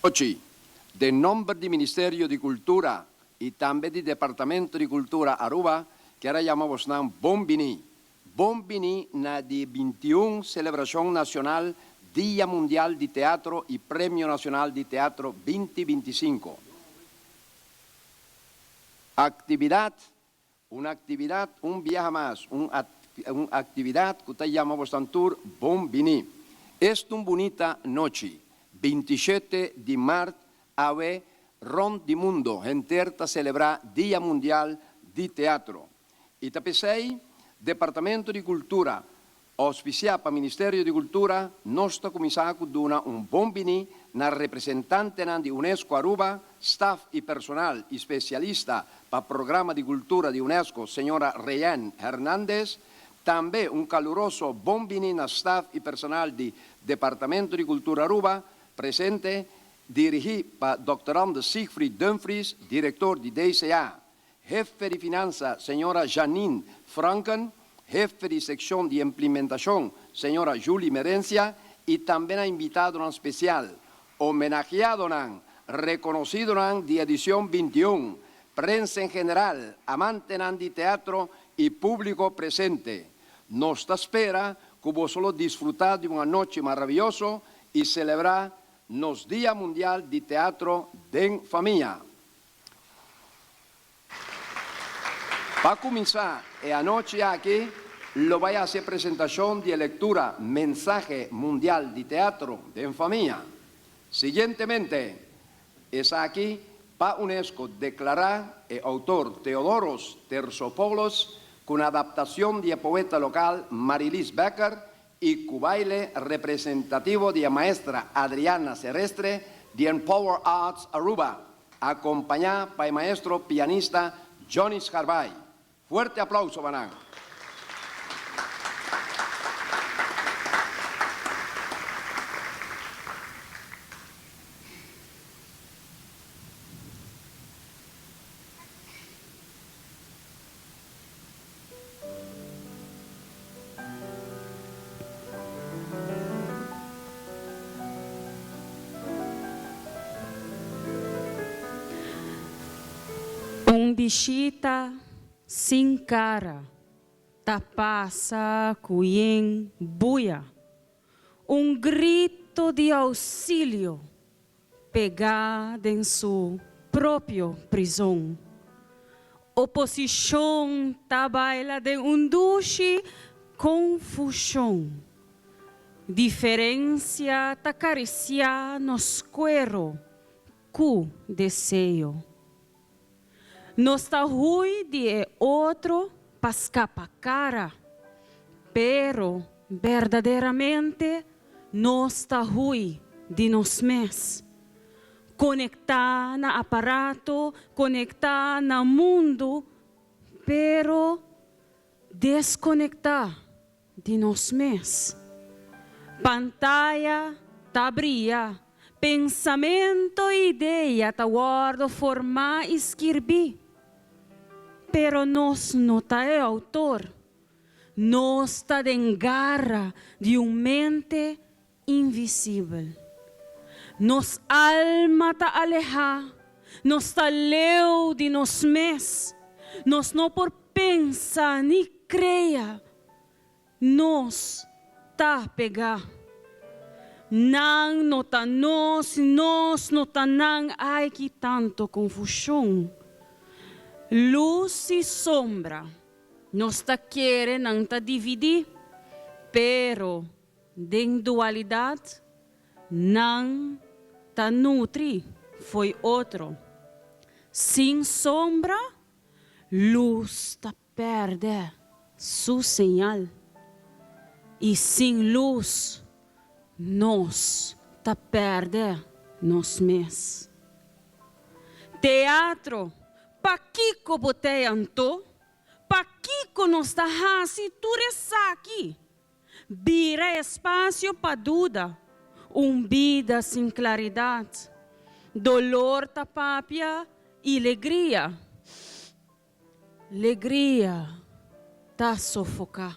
Ochi, Den nomber di Ministerio di Cultura y tambe di Departamento di Cultura Aruba kier a yama bosnan bon bini. Bon bini na di 21 Celebracion Nacional Dia Mundial di Teatro y Premio Nacional di Teatro binti 25. Actividad Un actividad un biaha mas, un un actividad cu ta yama bosnan tur bon bini. Esta un bunita nochi, 27 di maart awe rond di mundo henter ta celebra Dia Mundial di Teatro. Y ta p'esey Departamento di Cultura Auspiciá pa Ministerio di Cultura, nos ta cuminsá cu duna un bon bini na representantenan di UNESCO Aruba, staf y personal y specialista pa Programa di Cultura di UNESCO, señora Rayanne Hernandez. Tambe un caluroso bon bini na staf y personal di Departamento di Cultura Aruba, presente, dirigi pa Dòkter Siegfried Dumfries, director di DCA. Hefe di Finansa, señora Janine Franken, Hefe di Seccion di Implementacion, señora Julie Merencia, y tambe na invitadonan special, homenajeadonan, reconocidonan di edicion 21, prensa en general, amantenan di teatro y publico presente. Nos ta spera cu boso lo disfruta di un anochi maraviyoso y celebra nos Dia Mundial di Teatro den famia. Pa kuminsá e anochi aki lo bai hasi e presentashon di e lektura Mensahe Mundial di Teatro den Famia. Siguientemente, esaki pa unesco deklará e outor Theodoros Tersopoulos ku un adaptashon di e poeta lokal Marilise Becker i ku baile representativo di e maestra Adriana Serrestre di Empower Arts Aruba, acompañá pa e maestro pianista Johnny Scarbay. Fuerte aplauso pa nan! Un bishita sin cara ta pasa cu yen buya. Un grito di auxilio pegá den su propio prizon. Oposishon ta baila den un dushi konfushon. Diferensia ta karisiá nos kuero ku deseo. Nos ta hui di e otro pa skapa kara, pero berdaderamente nos ta hui di nos mes. Konektá na aparato, konektá na mundu, pero deskonektá di nos mes. Pantaya ta bria, pensamento i idea ta wòrdu formá i skirbí. Pero nos no ta e outor. Nos ta den gara di un mente invisibel. Nos alma ta alehá, nos ta leu di nos mes, nos no por pensa ni krea, nos ta pegá. Nan no ta nos, nos no ta nan, ai ki tanto konfushon. Lus i sombra, nos ta kere nan ta dividí, pero Den dualidad nan ta nutri fo'i otro. Sin sombra, lus ta pèrdè su señal. I sin lus, nos ta pèrdè nos mes. Teatro, Pakiko bo t'ei anto? Pakiko nos ta hasi tur esaki? Bira espasio pa duda, un bida sin klaridat. Dolor ta papia i legria, legria ta sofoká.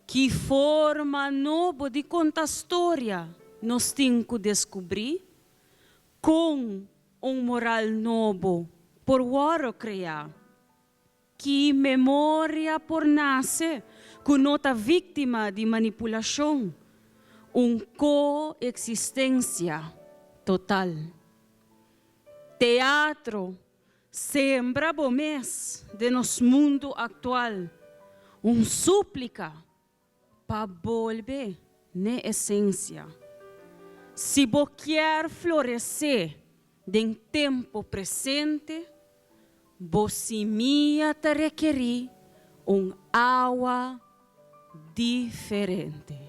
Ki forma nobo di konta storia nos tin ku deskubrí? Kon un moral nobo por wòrdu kreá? Ki memoria por nase ku no ta víktima di manipulashon? Un koeksistensia total. Teatro, sembra bo mes den nos mundu aktual, un súplika pa bolbe n'e esensia. Si bo kier floresé den tempu presente, bo simia ta rekerí un awa diferente.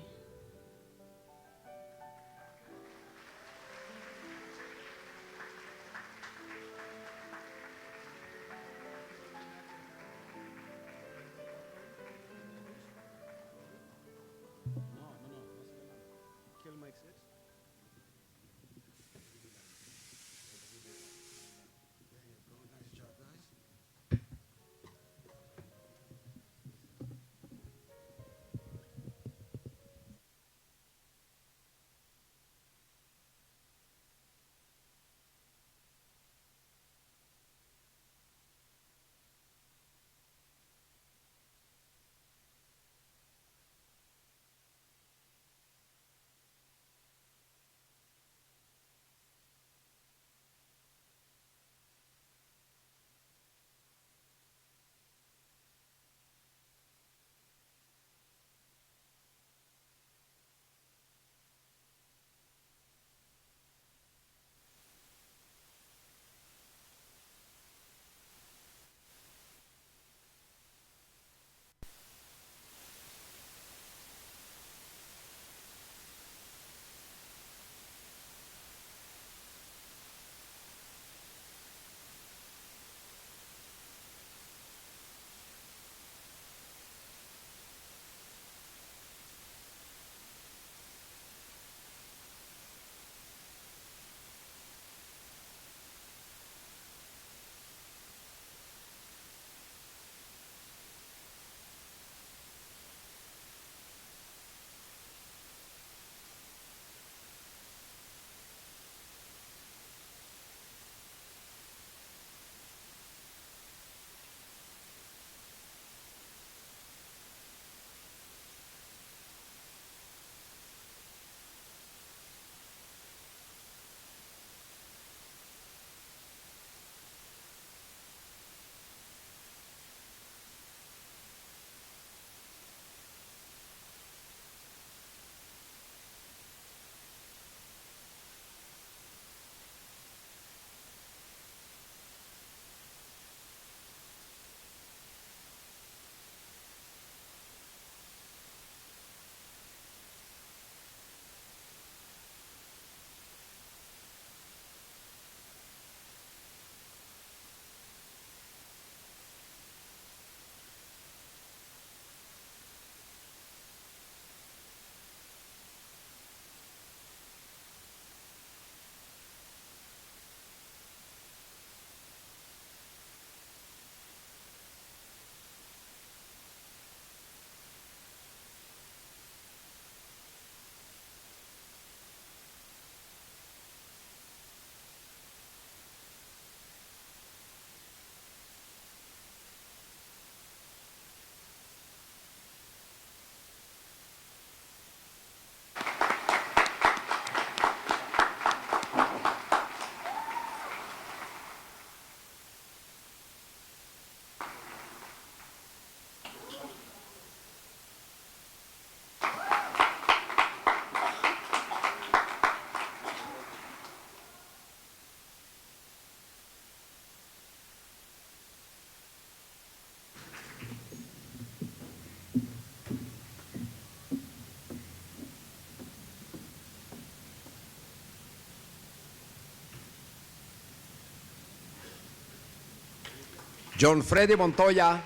John Freddy Montoya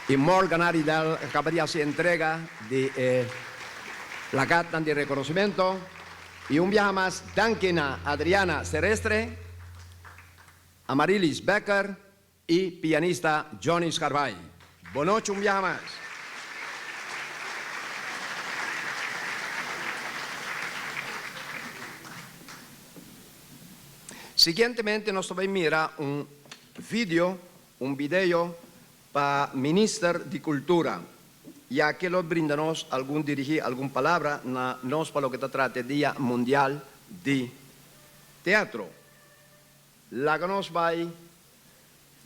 y Morgan Aridal a caba di haci entrega di e plakatnan di reconocimento y un biaha mas danki na Adriana Cerestre, Amarilis Becker y pianista Johnny Scharbaai. Bonochi un biaha mas. Siguientemente nos ta bai mira un video, un video pa Minister di Cultura, ya ke lo brinda nos algun dirigi algun palabra na nos pa loke ta trata e Dia Mundial di Teatro. Laga nos bai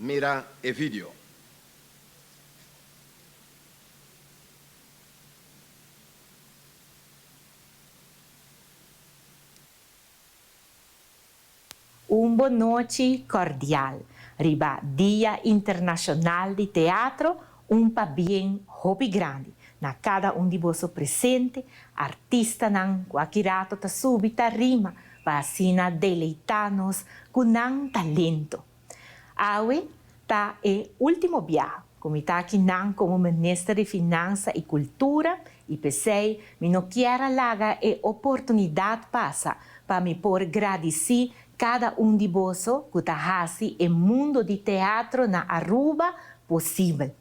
mira e video. Un bonochi cordial. Riba Dia Internacional di Teatro un pabien hopi grandi na cada un di boso presente, artistanan cu aki rato ta subi tarima pa asina deleita nos cu nan talento. Awe ta e ultimo biaha cu mi ta aki nan como Minister di Finansa y Cultura y p'esey mi no kier a laga e oportunidad pasa pa mi por gradici cada un di boso cu ta haci e mundo di teatro na Aruba posibel.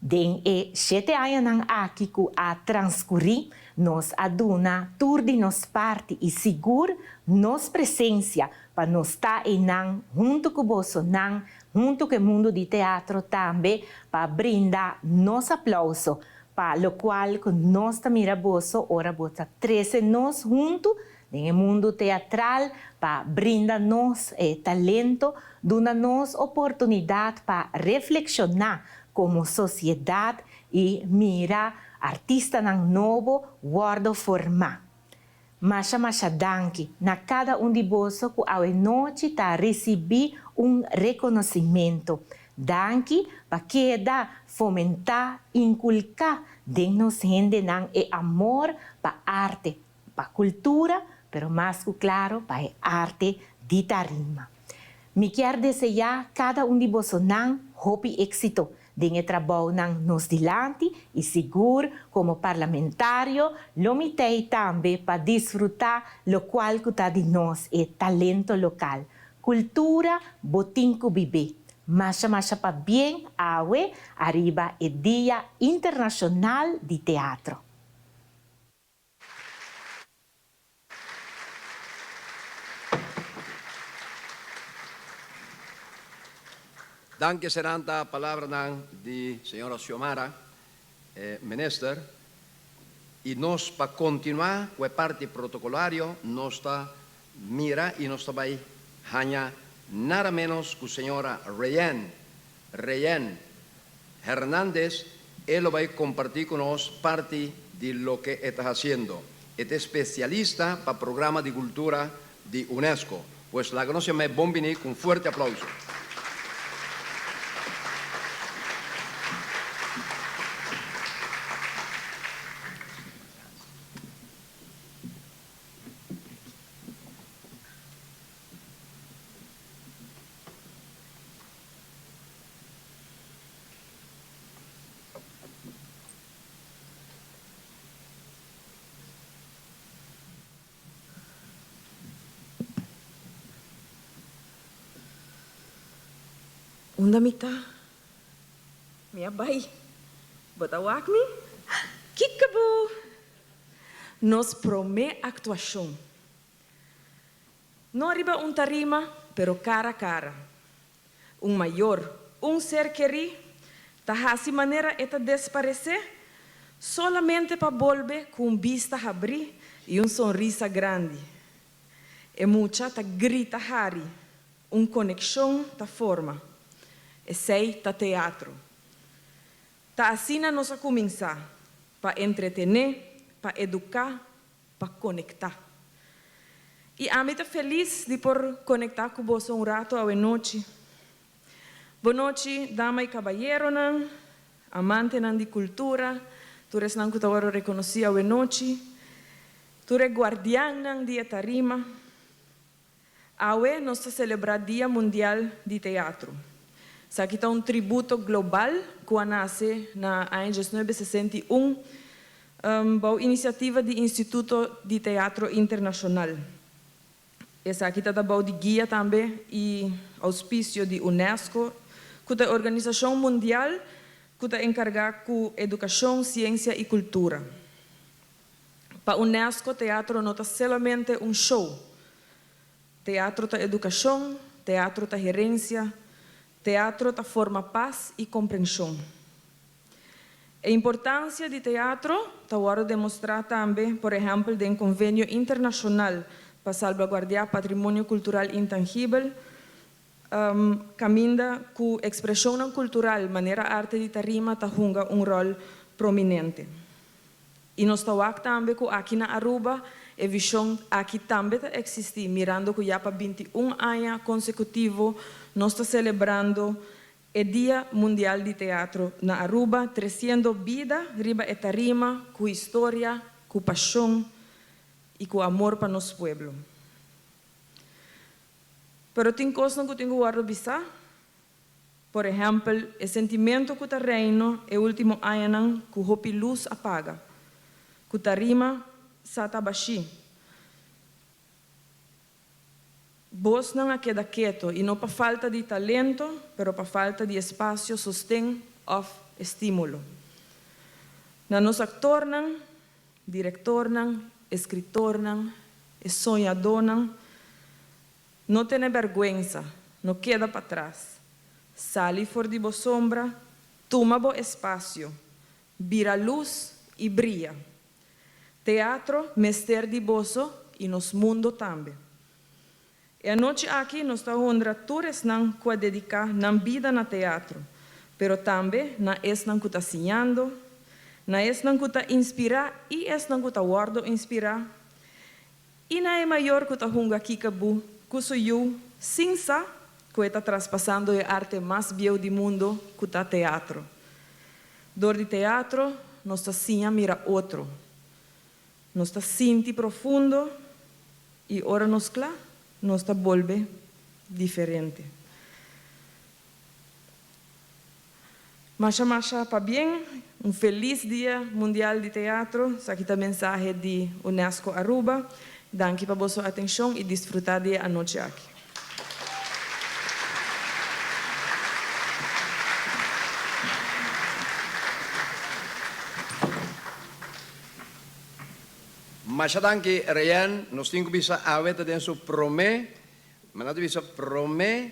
Den e shete añanan aki cu a transcuri, nos a duna tur di nos parti y sigur nos presencia pa nos ta eynan hunto cu bosonan, hunto cu e mundo di teatro tambe, pa brinda nos aplauso pa locual cu nos ta mira boso ora bo ta trece nos hunto den e mundo teatral pa brinda nos e talento, duna nos oportunidad pa reflexiona como sociedad y mira artistanan nobo wordo forma. Masha masha danki na cada un di boso cu awe nochi ta ricibi un reconocimento. Danki pa keda fomenta, inculca den nos hendenan e amor pa arte, pa cultura, pero mas cu claro pa e arte di tarima. Mi kier desea cada un di bosonan hopi exito den e trabounan nos dilanti y sigur como parlamentario lo mi t'ey tambe pa disfruta locual cu ta di nos e talento local. Cultura bo tin cu bib'é. Masha masha pabien awe ariba e Dia Internacional di Teatro. Danki seran ta palabranan di señora Xiomara, e minister, y nos pa continua cu e parti protocolario nos ta mira y nos ta bay haña nada menos cu señora Rayanne, Rayanne Hernandez, e lo bay comparti cu nos parti di loke e ta haciendo. E ta especialista pa programa di cultura di UNESCO. Pues laga nos yam'é bon bini cu un fuerte aplauso. Unda mi ta? Mi a bai. Bo ta wak mi? Kikaboo! Nos promé aktuashon. No riba un tarima, pero kara kara. Un mayor, un ser kerí, ta hasi manera e ta desparesé solamente pa bolbe ku un bista habrí i un sonrisa grandi. E mucha ta grita hari, un konekshon ta forma. Esei ta teatro. Ta asina nos a kuminsá, pa entretené, pa eduká, pa konektá. I ami ta felis di por konektá ku boso un rato awenochi. Bonochi, dama i kabayeronan, amantenan di kultura, tur esnan ku ta wòrdu rekonosí awenochi, tur e guardiannan di e tarima. Awe nos ta selebrá Dia Mundial di Teatro. Esaki ta un tributo global ku a nase na aña diesnuebe sesenta i un bou inisiativa di Instituto di Teatro Internashonal. Esaki ta ta bou di guia tambe i ouspisio di UNESCO, ku ta e organisashon mundial ku ta enkargá ku edukashon, siensia i kultura. Pa UNESCO teatro no ta selamente un show. Teatro ta edukashon, teatro ta herensia, teatro ta forma pas i komprenshon. E importansia di teatro ta wòrdu demostrá tambe, por ehèmpel, den Konvenio Internashonal pa Salbaguardiá Patrimonio Kultural Intangibel, kaminda ku ekspreshonnan kultural manera arte di tarima ta hunga un ròl prominente. I nos ta wak tambe ku aki na Aruba e vishon aki tambe ta eksistí, mirando ku ya pa 21 aña konsekutivo nos ta selebrando e Dia Mundial di Teatro na Aruba, tresiendo bida riba e tarima ku historia, ku pashon i ku amor pa nos pueblo. Pero tin kosnan ku tin ku wòrdu bisá. Por ehèmpel, e sentimentu ku ta reino e último añanan ku hopi lus a paga, ku tarima sa ta bashí. Bosnan a keda keto i no pa falta di talento, pero pa falta di espasio, sosten òf estímulo. Na nos aktornan, direktornan, eskritornan, e soñadónan, no tene bèrgwensa, no keda patras. Sali for di bo sombra, tuma bo espasio, bira lus i bria. Teatro mester di boso i nos mundo tambe. E anochi aki nos ta honra tur esnan ku a dediká nan bida na teatro, pero tambe na esnan ku ta siñando, na esnan ku ta inspirá i esnan ku ta wòrdu inspirá, i na e mayor ku ta hunga kikabu ku su yu sin sa ku e ta traspasando e arte mas bieu di mundo ku ta teatro. Dor di teatro nos ta siña mira otro. Nos ta sinti profundo i ora nos kla nos ta bolbe diferente. Masha masha pabien, un felis Dia Mundial di Teatro, esaki ta mensahe di UNESCO Aruba. Danki pa boso atencion y disfruta di e anochi aki. Masha danki Rayanne, nos tin ku bisa awe ta den su promé, mi nan ta bisa promé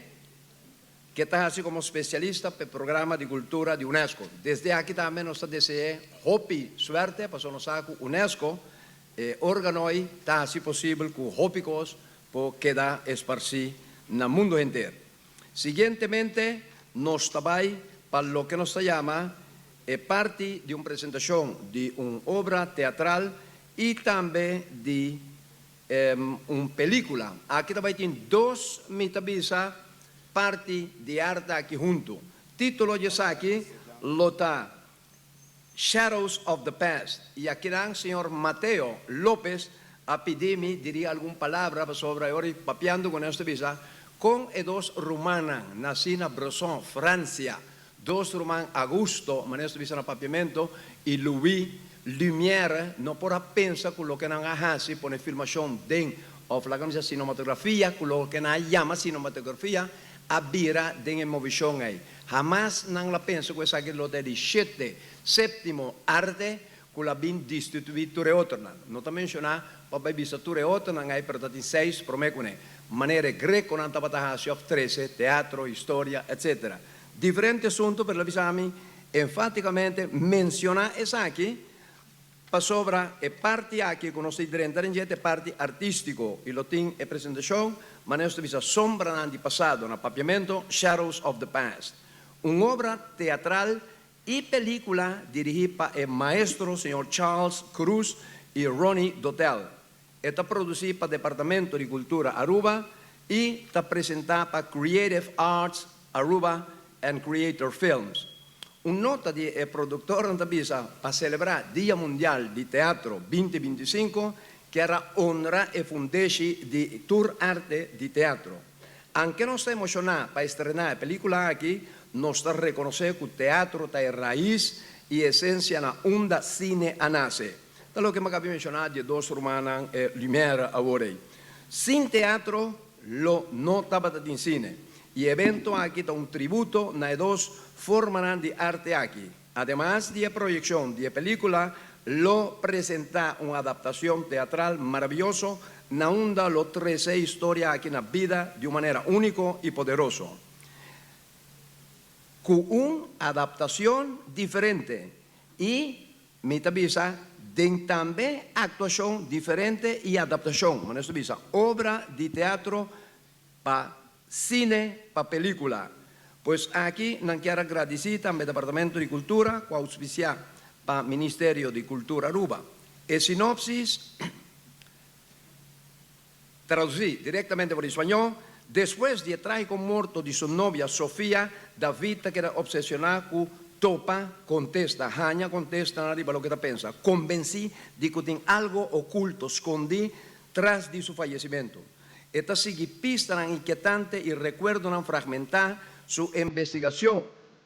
ke ta hasi komo spesialista p'e programa di kultura di UNESCO. Desde aki tambe nos ta dese'é hopi suerte pasobra nos sa ku UNESCO E organo ei ta hasi posibel ku hopi kos por keda esparsí na mundu henter. Siguientemente nos ta bai pa loke nos ta yama e parti di un presentashon di un obra teatral i tambe di un pelíkula. Aki ta bai tin dos mi ta bisa parti di arte aki huntu. Título di esaki lo ta Shadows of the Past y akinan señor Mateo Lopez a pidi mi diri algun palabra pasobra e ora papiando cu nos ta bisa con e dos rumannan naci na Bresson, Francia, dos ruman Augusto, manera nos ta bisa na papiamento, y Louis Lumière no por a pensa cu loke nan a haci pone filmacion den of laga nos bisa cinematografia cu loke nan a yama cinematografia a bira den e movicion ey. Hamas nan la pensa ku esaki lo ta e di shete, séptimo, arte ku la bin destituí tur e otronan. No ta menshoná pa bai bisa tur e otronan ei, pero ta tin seis promé kuné. Manera e grekonan tabata hasi òf trese, teatro, historia, etc. Diferente asuntu, pero la bisa ami enfátikamente menshoná esaki Pasobra e parti aki ku nos ta drenta den dje ta e parti artístiko i lo tin e presentashon manera nos ta bisa Sombranan di Pasado, na papiamento Shadows of the Past, un obra teatral i pelíkula dirigí pa e maestro señor Charles Cruz i Ronnie Dotel. E ta produsí pa Departamento di Kultura Aruba i ta presentá pa Creative Arts Aruba and Creator Films. Un nota di e produktornan ta bisa pa selebrá Dia Mundial di Teatro 2025 kier a honra e fundeshi di tur arte di teatro. Anke nos ta emoshoná pa estrená e pelíkula aki, nos ta rekonosé ku teatro ta e rais i esensia na unda sine a nase. Ta loke mi a kabi menshoná di e dos rumannan Lumière awor ei. Sin teatro lo no tabata tin sine. E evento aki ta un tributo na e dos formanan di arte aki. Ademas di e proyeccion di e pelicula, lo presenta un adaptacion teatral maraviyoso na unda lo trece e historia aki na bida di un manera unico y poderoso. Cu un adaptacion diferente y, mi ta bisa, den tambe actuacion diferente y adaptacion, manera nos ta bisa, obra di teatro pa cine, pa pelicula. Pues aki nan kier a gradici tambe Departamento di Cultura cu a auspicia pa Ministerio di Cultura Aruba. E sinopsis traduci directamente for di spañol, Despues di e tragico morto di su novia Sofia, David ta keda obsesiona cu topa contesta, haña contestanan riba loke ta pensa, convenci di cu tin algo oculto, scondi tras di su fayecimento. E ta sigui pistanan inkietante i rekuerdonan fragmentá. Su investigashon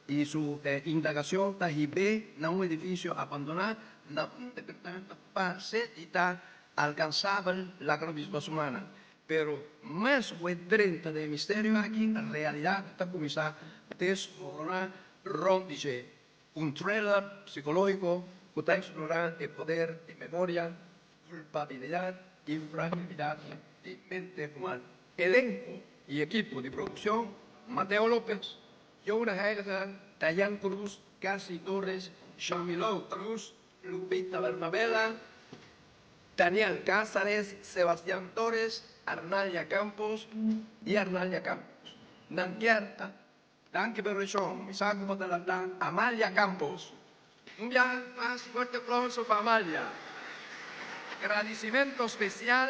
i su indagashon ta hib'é na un edifisio abandoná na unda e ta parse di ta alkansabel laga nos bisa pa su mannan. Pero mas ku e drenta den e misterio aki, realidat ta kuminsá desmoroná rònt di dje. Un thriller psikológiko ku ta eksplorá e poder di memoria, Culpabilidad y fragilidad di mente humano. Elenco y ekipo di produccion, Mateo Lopez, Jona Heiliger, Dayan Cruz, Cassie Torres, Shamilou Cruz, Lupita Bernabela, Daniel Cázares, Sebastián Torres, Arnalia Campos y Arnalia Campos. Nan kier ta Danki pa reshon, mi sa ku bo ta lanta Amalia Campos. Un biaha mas fuerte aplauso pa Amalia. Gradicimento special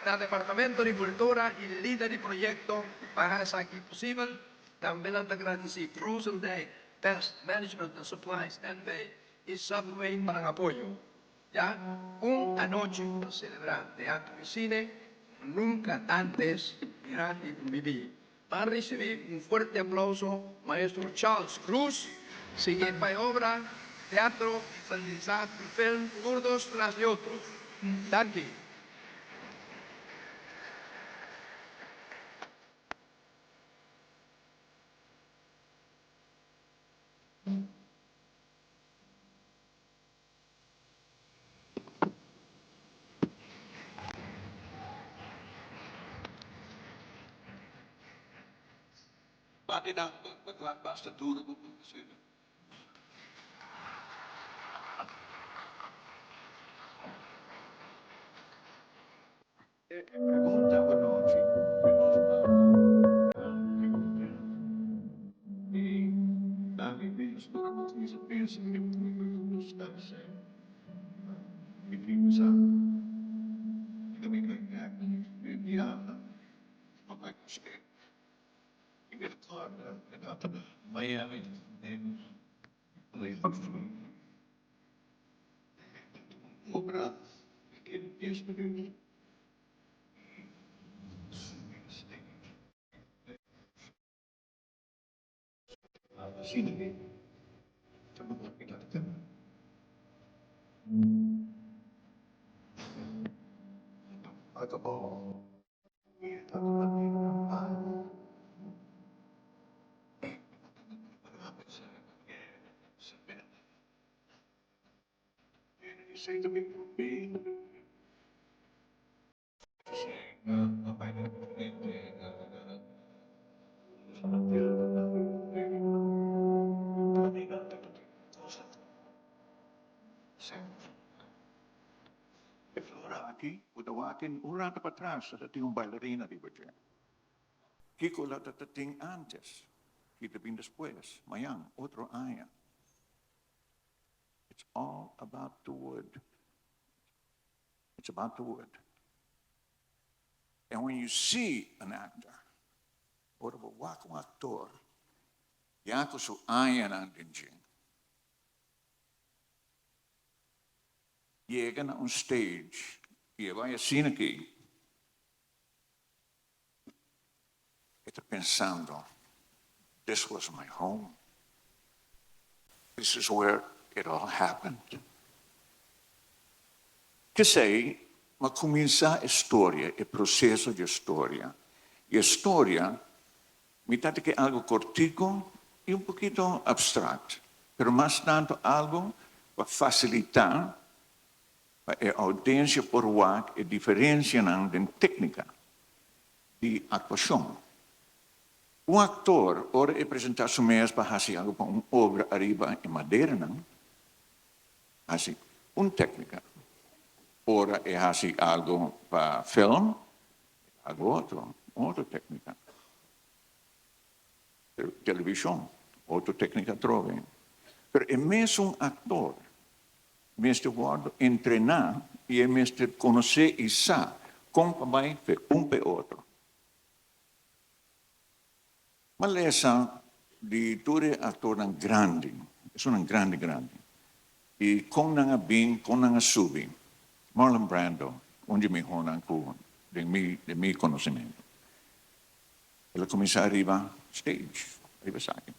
na Departamento di Cultura y lider di proyecto pa haci esaki posibel. Tambe nan ta gradici Krozendijk Pest Management and Supplies NV y Subway pa nan apoyo. Ya un anochi pa celebra teatro y cine como nunca antes mira y convivi. Pa ricibi un fuerte aplauso Maestro Charles Cruz, sigui pa e obra, teatro y finalisa cu film Kurdos tras di otro. Danki. Bati nan pa klap basta duro pa por asina. E pregunta anochi ku nos a pregunta i ami mes no a cuminsa pensa e pregunta ku nos ta hasi. Mi pensa mi ta bin bai bek den biaha pa bai busk'é. Mi ta kòrda e tabata na Miami den Obra den dies minuut. E flor aki ku ta wak un rato patras ta tin un bailarina riba dje. Kiko lo ta tin antes? Ki ta bin despues, mañan, otro aña? It's all about the wood. It's about the wood. And when you see an actor, ora bo wak un actor, ya ku su añanan den dje, yega na un stage y e bai asina aki, e ta pensando, This was my home. This is where it all happened. P'esei, m'a kuminsá e storia, e proseso di e storia. I e storia, mi ta ke algu kortiku i un pokito abstrakt, pero mas tantu algu pa fasilitá. Pa e oudiensia por wak e diferensianan den téknika di aktuashon. Un aktor ora e presentá su mes pa hasi algu pa un obra ariba e maderanan, hasi un téknika. Ora e hasi algu pa film, algu otro, un otro téknika. Televishon, otro téknika atrobe. Pero e mesun aktor mester wòrdu entrená i e mester konosé i sa kon pa bai fe un pa e otro. M'a lesa di tur e aktornan grandi, esunnan grandi grandi, i kon nan a bin, kon nan a subi. Marlon Brando, un di mihónan ku den mi den mi konosementu. El a kuminsá riba stage, riba esaki.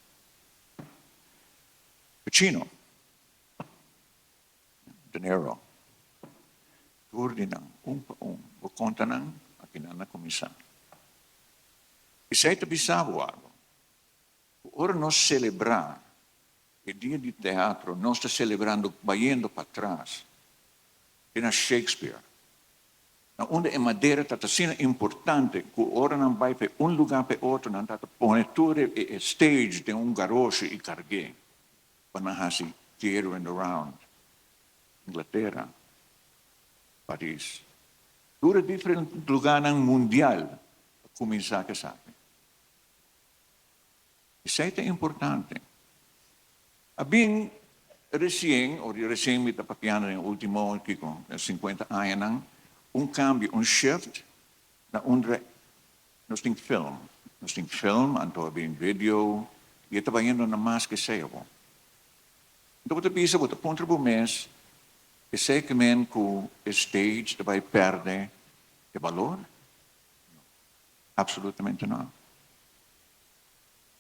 Pacino, De Niro, tur di nan, un pa un, bo konta nan aki nan a kuminsá. Esei ta bisa bo algu, ku ora nos selebrá e dia di teatro, nos ta selebrando bayendo patras te na Shakespeare, na unda e madera ta asina importante ku ora nan bai pa un lugá pa e otro nan ta pone tur e stage den un garoshi i karg'é pa nan hasi Theatre in the Round, Inglatera, Paris, tur e diferente lugánan mundial a kuminsá ku esaki. Esei ta importante. A bin resien, o di resien mi ta papiando den ultimo kiko, sinkuenta añanan, un kambio, un shift na unda nos tin film. Nos tin film, anto a bin video, i e ta bayendo na mas ku esei awor. Anto bo ta bisa, bo ta puntra bo mes, esei ke men ku e stage ta bai pèrdè e balor? No, absolutamente no.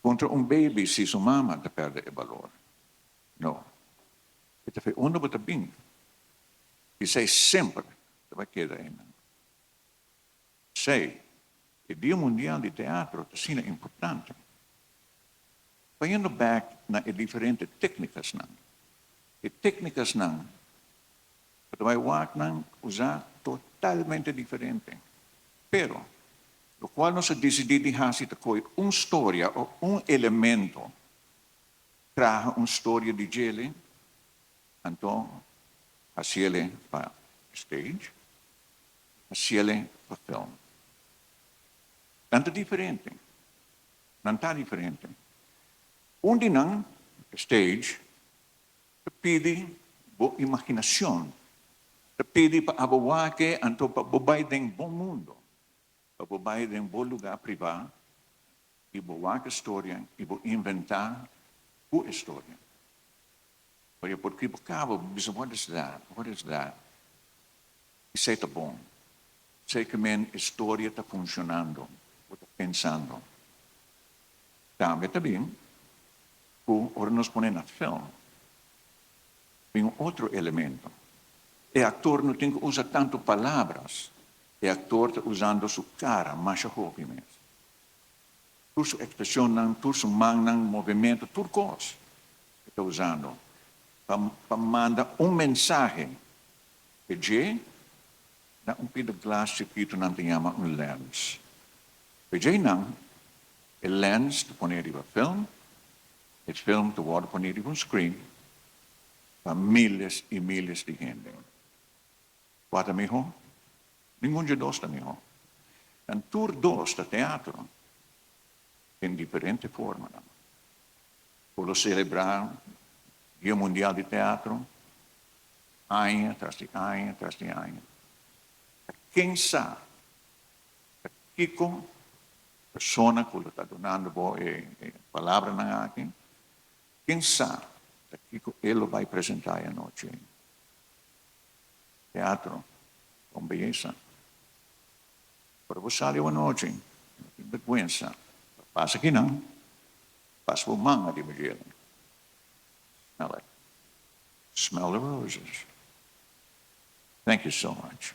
Puntra un baby si su mama ta perde e balor. No. E ta fe unda bo ta bin. Esei semper ta bai keda einan. Esei, e Dia Mundial di Teatro ta asina importante. Bayendo bek na e diferente teknikasnan. E teknikasnan bo ta bai wak nan usa totalmente diferente. Pero, lokual nos a disidí di hasi ta kohe un storia o un elemento, traha un storia di djele, anto hasiele pa stage, hasiele pa film. Nan ta diferente. Nan ta diferente. Un di nan, stage, Ta pidi bo imaginacion. Ta pidi pa abo wak-e anto pa bo bai den bo mundo, pa bo bai den bo lugar priva y bo wak e storia y bo inventa cu e storia. Pasobra por ki bo caba bo bisa what is that, what is that? Esey ta bon. Esey ke men e storia ta funcionando, bo ta pensando. Tambe ta bin ku ora nos pone na film bin un otro elemento. E aktor no tin ku usa tantu palabras, e aktor ta usando su kara masha hopi mes. Tur su ekspreshonnan, tur su mannan, movementu, tur kos e ta usando pa pa manda un mensahe pe dje na un pida glas chikitu nan ta yama un lens. Pe dje nan E lens ta pone riba film, e film ta wòrdu pone riba un screen pa miles i miles di hende. Kua ta mihó? Ningun dje dos ta mihó. Nan tur dos ta teatro den diferente formanan. Bo lo selebrá Dia Mundial di Teatro aña tras di aña tras di aña. Ta ken sa ta kiko Persona ku lo ta dunando bo e palabranan aki, ken sa ta kiko e lo bai presentá e anochi ei. Teatro ta un beyesa. Ora bo sali un anochi, no tin bèrgwensa pa pasa akinan, pasa bo man ariba djele. Smell it. Smell the roses. Thank you so much.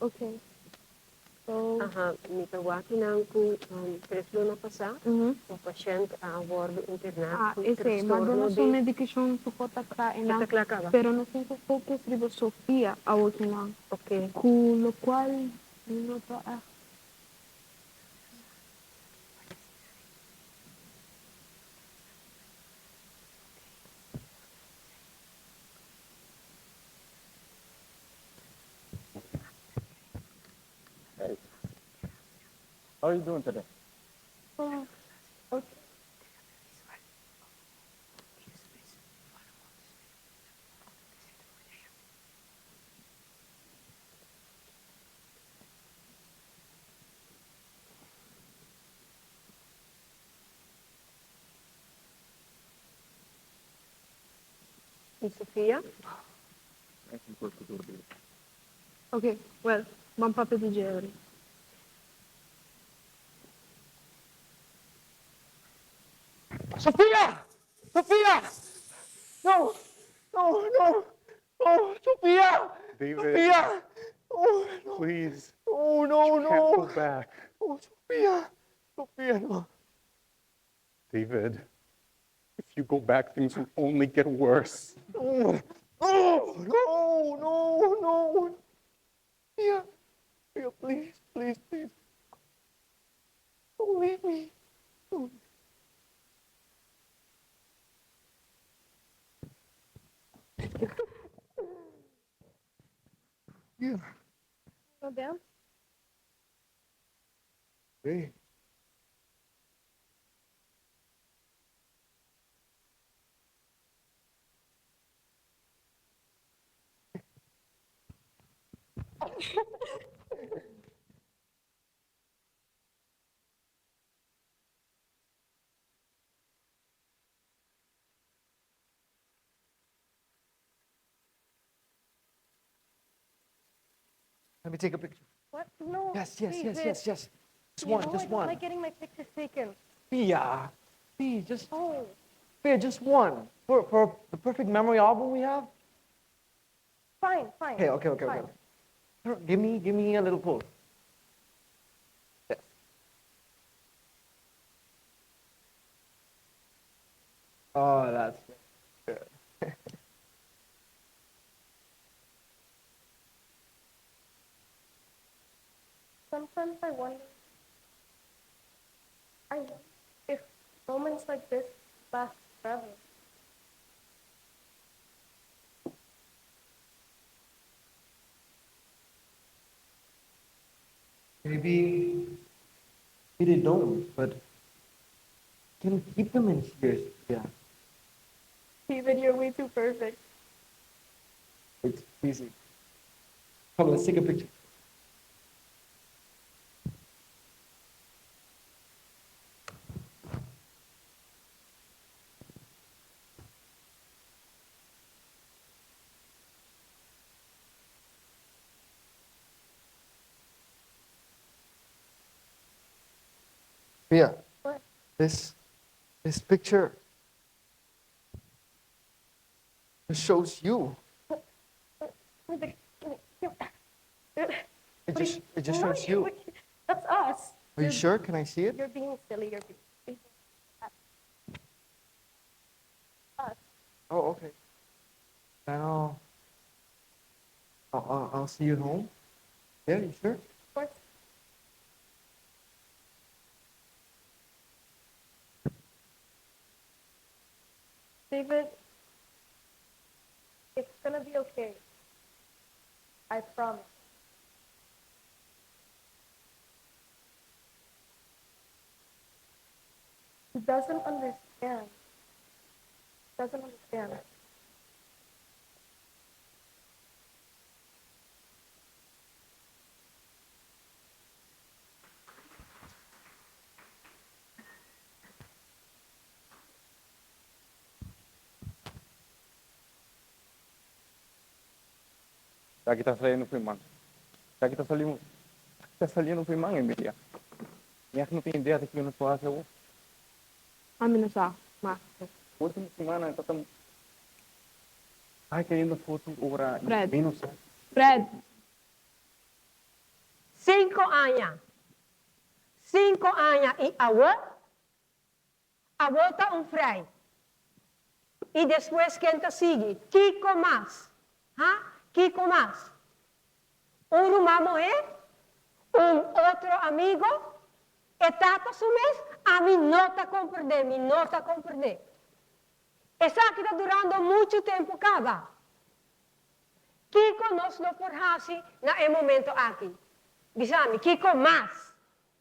Okay. So. Aha, mi ta wak nan ku tres luna pasá un pashènt a wòrdu interná Ah, ku esei. Ma trastorno duna su di. medikashon su por ta kla E einan. ta kla kaba. Pero nos tin ku focus riba Sofia awokinan. Ok. Ku lokual mi no ta ègt. Hey, how are you doing today? Oh, ok. Y Sofia? Ok, well, ban papia di dje ori. Sofia! Sofia! No! No, no! Oh, Sofia! David. Sofia! Oh, no. Please. Oh, no, You can't no. go back. Oh, Sofia! Sofia, no. David, if you go back, things will only get worse. No, no, no, no, no. Sophia, Sophia, please, please, please. Don't leave me. Don't. Yeah. Wanna dance? Hey. Let me take a picture. What? No. Yes, yes, yes, David. yes, yes. Just You one, know just I don't one. like getting my pictures taken. Pia, Pia, just Oh. Pia, just one. For for the perfect memory album we have. Fine, fine. Okay, okay, okay, okay. Fine. okay. Give me, give me a little pose. Yes. Oh, that's good. Sometimes I wonder, I wonder if moments like this last forever. Maybe, maybe they don't, but can keep them in here. Yeah, David, you're way too perfect. it's easy. Come, let's take a picture. Yeah. What? This, this picture shows you. It just, it just No, shows you. That's us. Are you sure? Can I see it? You're being silly. You're being us. Oh, okay. Then I'll, I'll, I'll, I'll see you at home. Yeah, you sure? Of course. David, it's gonna be okay. I promise. He doesn't understand. Doesn't understand. Esaki ta saliendo for man. Esaki ta saliendo, ta saliendo for man, Emilia. Mi no tin idea di kico nos por haci. Ami no sa, ma. Ultimo siman ta tan Ay, keriendo foto ora Fred. menos. Fred! Cinco aña. Cinco aña y awo? Awo ta un frei. Y despues ken ta sigui? Kico mas? Ha? Kico mas? Un ruman muhé? Un otro amigo? E tata su mes? Ami no ta comprende, mi no ta comprende. Esaki ta durando muchu tempu caba. Kiko nos lo por hasi na e momento aki? Bisa mi, kiko mas?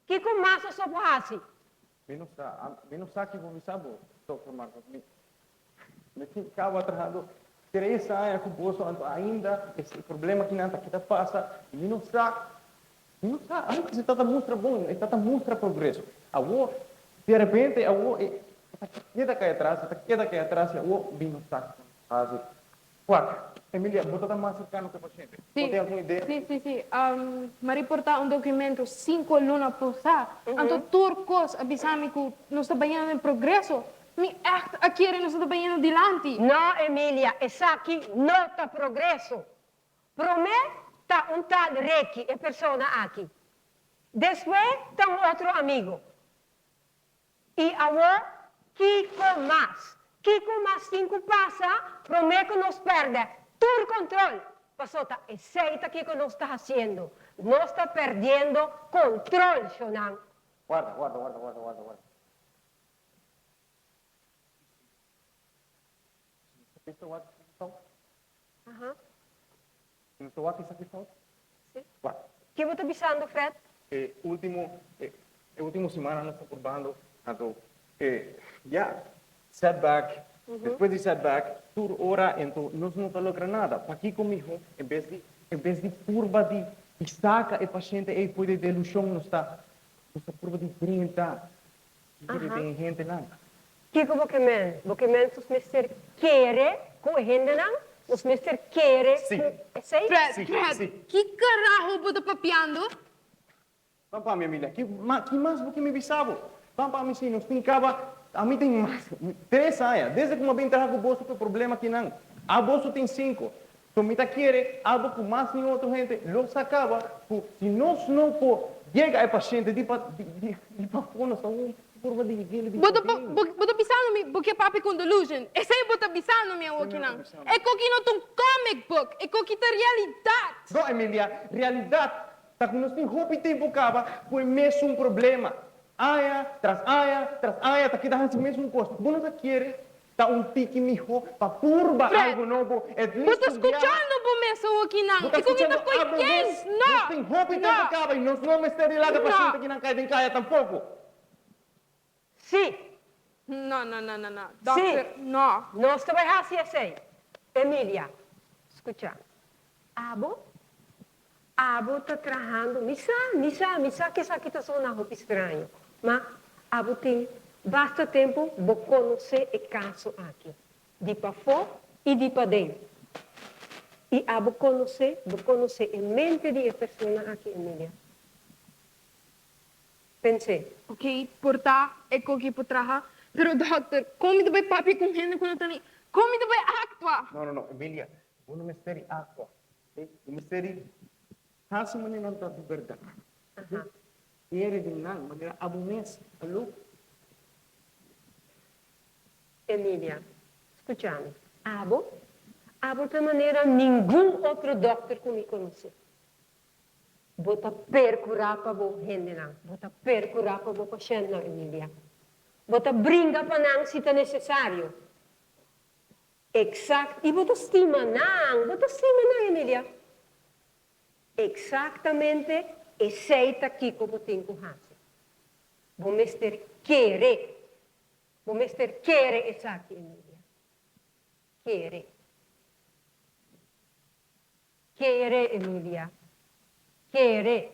Kiko mas nos lo por hasi? Mi no sa. Mi no sa kiko bisa bo, Dokter Marcos. Mi mi tin caba trahando tres aña cu boso anto ainda e problema kinan ta kita pasa. Mi no sa. Mi no sa. Antes e tata mustra bon, e tata mustra progreso. Awor, di repente awor e ta keda cay atras, e ta keda cay atras y awor mi no sa kiko nos hasi. Wak, Emilia, bo ta ta mas serkano ku e pashente. Bo tin algun idea? Sí, sí, sí. M'a riportá un dokumento sinku luna posá. Anto tur kos a bisa mi ku nos ta bayendo den progreso. Mi ègt a kere nos ta bayendo dilanti. No, Emilia, esaki no ta progreso. Promé ta un tal Ricky, e persona aki. Despues ta un otro amigo. I awor, kiko mas? Kiko mas tin ku pasa promé ku nos pèrdè tur kontrol? Pasó ta esei ta kiko nos ta hasiendo. Nos ta pèrdiendo kontrol, shonnan. Warda, warda, warda, warda, warda, warda. Nos ta wak esaki fout? Aha. Nos ta wak esaki fout? Si. Wak. Ke bo ta bisando, Fred? E ultimo, e ultimo simana nos ta purbando, anto e ya, setback, despues di setback, tur ora ento nos no ta logra nada. Pakiko miho en bes di, en bes di purba di di saka e pashente ei for di delushon nos ta, nos ta purba di drenta di den e hendenan. Kiko bo ke men? Bo ke men nos mester kere ku e hendenan? Nos mester kere ku esei? Fred, Fred, ki karaho bo ta papiando? Ban pa mi, Emilia. Ki ki mas bo ke mi bisa bo? Ban pa mi si, nos tin kaba, ami tin mas tres aña, desde ku mi a bin traha ku boso ku e problema kinan. Aboso tin sinku. So mi ta kere abo ku mas ni otro hende lo sa kaba ku si nos no por yega e pashente di pa di di pafó nos ta un forma di higele di Bo ta paden. bo ta bisando mi bo ke papia ku un delusion. Esei bo ta bisando mi awokinan. E koki no ta un comic book, e koki ta realidat. No, Emilia, realidat ta ku nos tin hopi tempu kaba ku e mesun problema. Aña tras aña tras aña ta keda hasi mesun kos. Bo no ta kere Ta un tiki miho pa purba Fred, algo nobo, at bo least ta un biaha. skuchando bo mes awokinan Bo ta i ku mi ta skuchando koi abo kens? mes? No! Nos tin hopi No! tempu kaba i nos no mester di laga No! pashente kinan kai den kaya tampoko. Sí. No, no, no, no, no. Sí. Dokter, no. Nos ta bai hasi esei. Emilia, skucha. Abo, abo ta trahando, mi sa, mi sa, mi sa ku esaki ta sona hopi straño, ma abo tin basta tempu bo konosé e kaso aki, di pafó i di paden. I abo konosé, bo konosé e mente di e persona aki, Emilia. Pens'é. Ok, por ta e koki por traha, pero dòkter, kon mi ta bai papia ku un hende ku no ta ni, kon mi ta bai aktua? No, no, no, Emilia, bo no mester di aktua, ok? Bo mester di hasi manera nan ta di bèrdat, ok? Kere den nan manera abo mes, alo? Emilia, skucha mi, abo, abo ta manera ningun otro dòkter ku mi konosé. Bo ta percurá pa bo hendenan. Bo ta percurá pa bo pashentnan, Emilia. Bo ta bringa pa nan si ta necesario. Exact. I bo ta stima nan. Bo ta stima nan, Emilia. Exactamente esey ta kico bo tin cu haci. Bo mester kere. Bo mester kere esaki, Emilia. Kere. Kere, Emilia. Kere.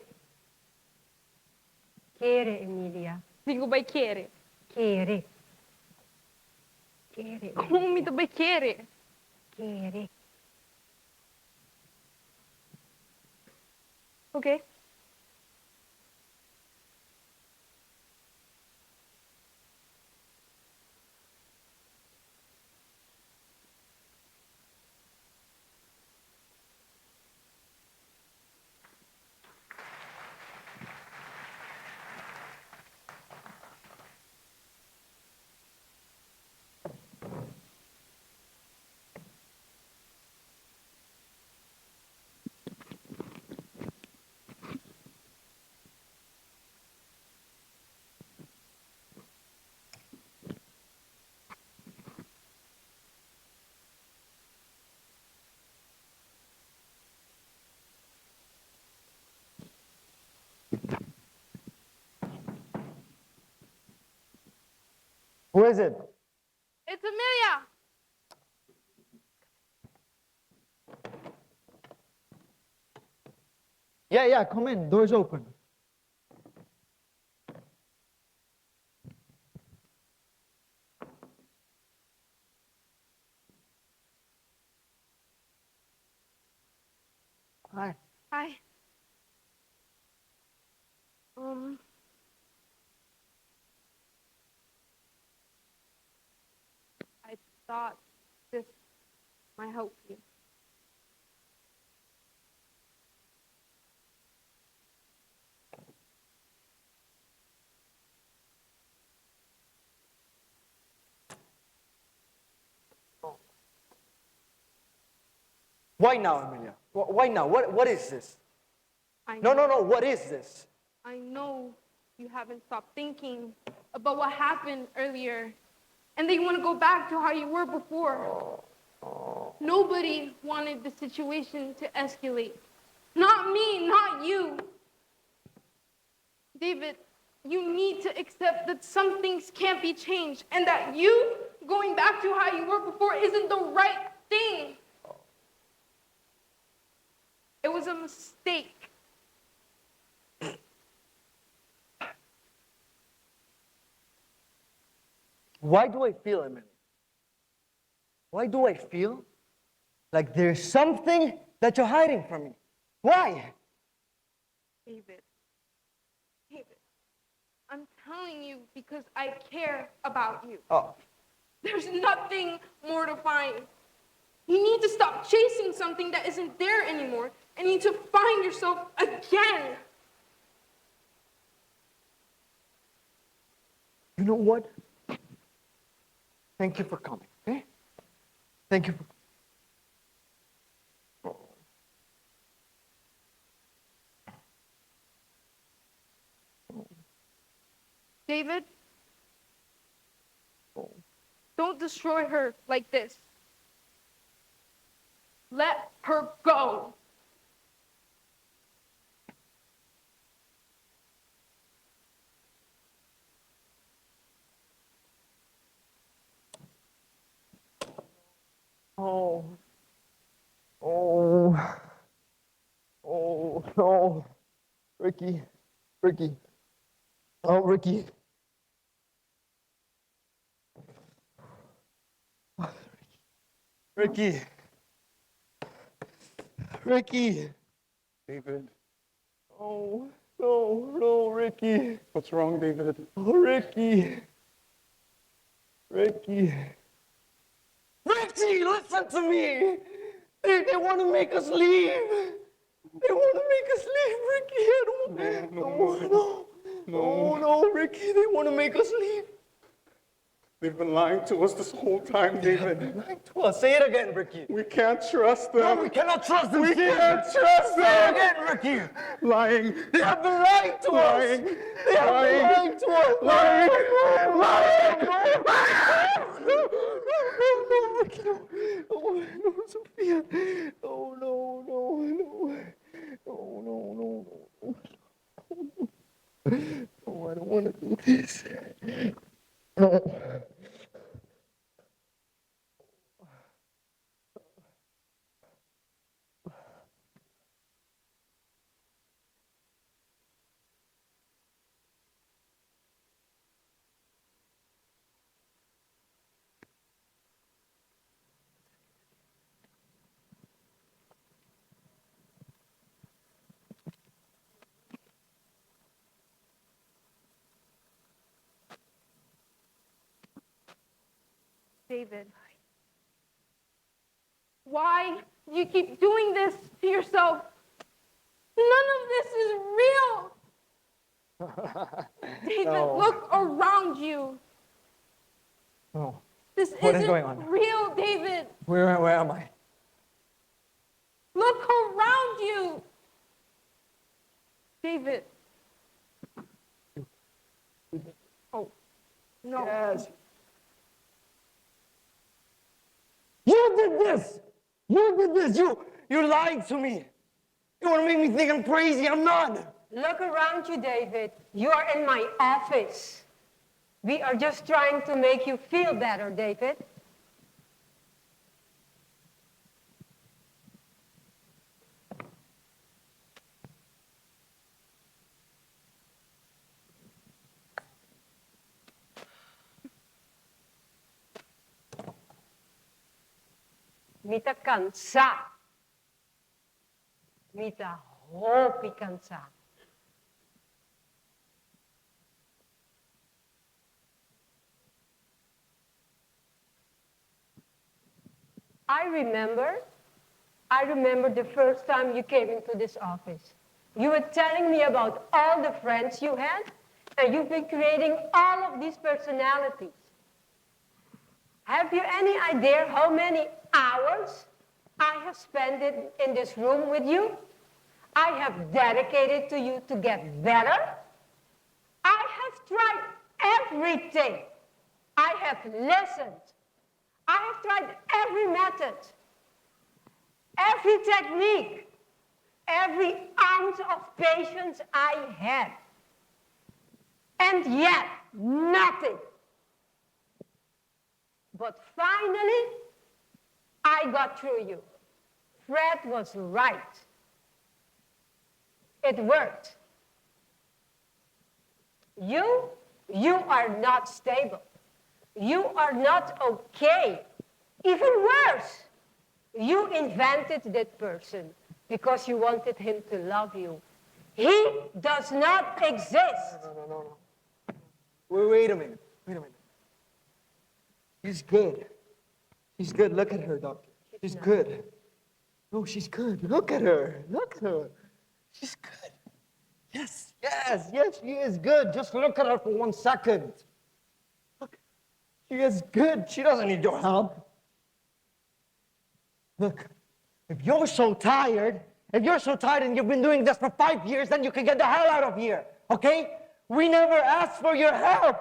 Kere, Emilia. Tin ku bai kere. Kere. Kere, Kon mi ta Emilia. bai kere? Kere. Oké. Who is it? It's Amelia! Yeah, yeah, come in. Door's open. Hi. Hi. Um. I thought this might help you. Why now, Amelia? Why now? What, what is this? I No, no, no. What is this? I know you haven't stopped thinking about what happened earlier and that you want to go back to how you were before. Nobody wanted the situation to escalate. Not me, not you. David, you need to accept that some things can't be changed and that you going back to how you were before isn't the right thing. It was a mistake. Why do I feel, Amelia? Why do I feel like there's something that you're hiding from me? Why? David, David, I'm telling you because I care about you. Oh. There's nothing more to find. You need to stop chasing something that isn't there anymore and you need to find yourself again. You know what? Thank you for coming, okay? Thank you for. David, don't destroy her like this. Let her go. Oh. Oh. Oh, no. Ricky. Ricky. Oh, Ricky. Ricky. Ricky. David. Oh, no, no, Ricky. What's wrong, David? Oh, Ricky. Ricky. Ricky, listen to me. They, they want to make us leave. They want to make us leave, Ricky. I don't, No, no, no, no, no, Ricky. They want to make us leave. They've been lying to us this whole time, David. Lying to us. Say it again, Ricky. We can't trust them. No, we cannot trust them. We Say it. can't trust Say them. it again, Ricky. Lying. They have been lying to Lying. us. They have Lying. been lying to us. Lying. Lying. Lying. No, no, no, no, Ricky, no. Oh, no, Sophia. Oh, no, no, no. No, no, no, no. No, I don't want to do this. No. David, why do you keep doing this to yourself? None of this is real. David, No. look around you. No. This What is isn't going on? real, David. Where, where am I? Look around you. David. Oh, no. Yes. You did this! You did this! You you lied to me! You want to make me think I'm crazy? I'm not! Look around you, David. You are in my office. We are just trying to make you feel better, David. Mi ta cansá. Mi ta hopi cansá. I remember, I remember the first time you came into this office. You were telling me about all the friends you had, and you've been creating all of these personalities. Have you any idea how many hours I have spent in this room with you? I have dedicated to you to get better. I have tried everything. I have listened. I have tried every method, every technique, every ounce of patience I had. And yet, nothing. But finally, I got through you. Fred was right. It worked. You, you are not stable. You are not okay. Even worse, you invented that person because you wanted him to love you. He does not exist. No, no, no, no. Wait, wait a minute. Wait a minute. She's good. She's good. Look at her, doctor. She's good. No, she's good. Look at her. Look at her. She's good. Yes, yes, yes, she is good. Just look at her for one second. Look, she is good. She doesn't need your help. Look, if you're so tired, if you're so tired and you've been doing this for five years, then you can get the hell out of here, okay? We never asked for your help.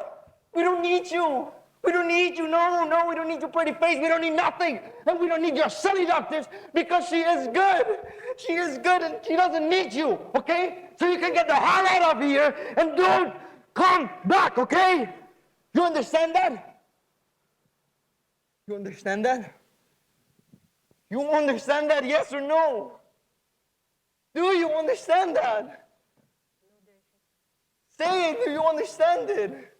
We don't need you. We don't need you. No, no, we don't need your pretty face. We don't need nothing. And we don't need your silly doctors because she is good. She is good and she doesn't need you, okay? So you can get the hell out of here and don't come back, okay? You understand that? You understand that? You understand that, yes or no? Do you understand that? Say it, do you understand it?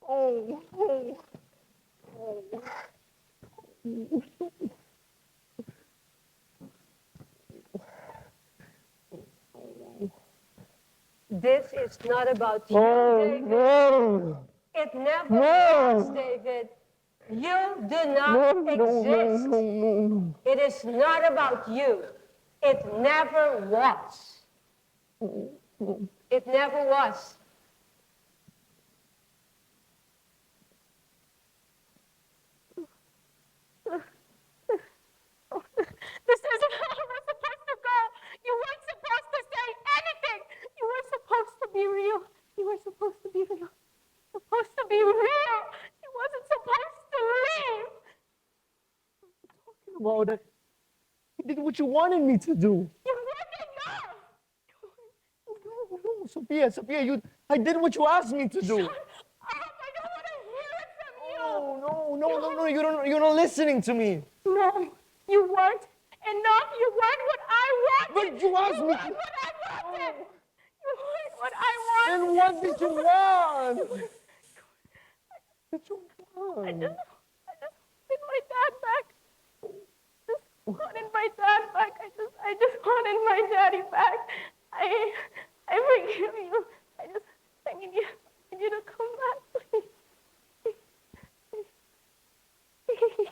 Oh, oh, oh. This is not about you, Oh, David. no. It never No. was, David. You do not No, no, no, exist. no, no, no. It is not about you. It never was. It never was. This isn't how it was supposed to go. You weren't supposed to say anything. You were supposed to be real. You were supposed to be real. Supposed to be real. She wasn't supposed to leave. About it. I did what you wanted me to do. You weren't enough. No, no, Sophia, Sophia, you, I did what you asked me to do. Up. I don't want to hear it from you. No, no, no, no, no, you don't, you're not listening to me. No, you weren't enough. You weren't what I wanted. But you asked you me weren't to- what I wanted. You weren't what I wanted. Then what did you want? Did you want? I just, I just wanted my dad back. Just wanted my dad back. I just, I just wanted my daddy back. I, I forgive you. I just, I need you, I need you to come back, please. Please.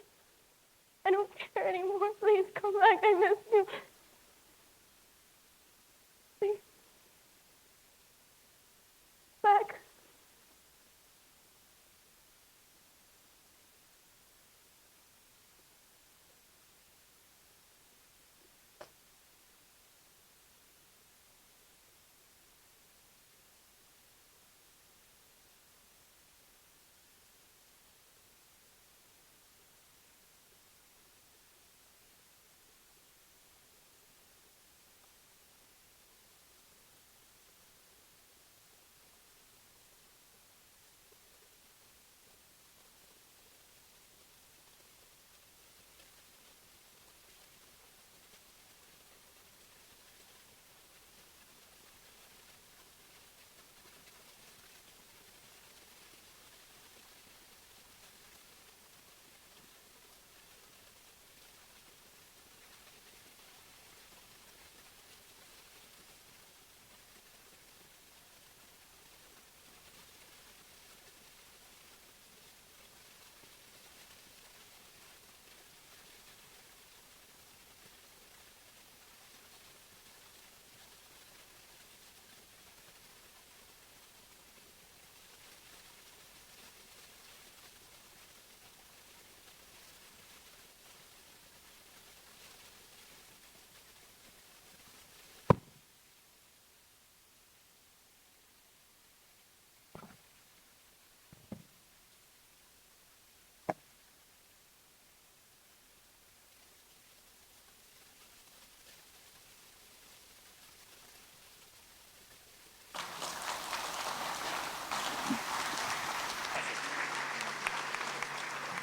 I don't care anymore. Please come back. I miss you. Please. Back.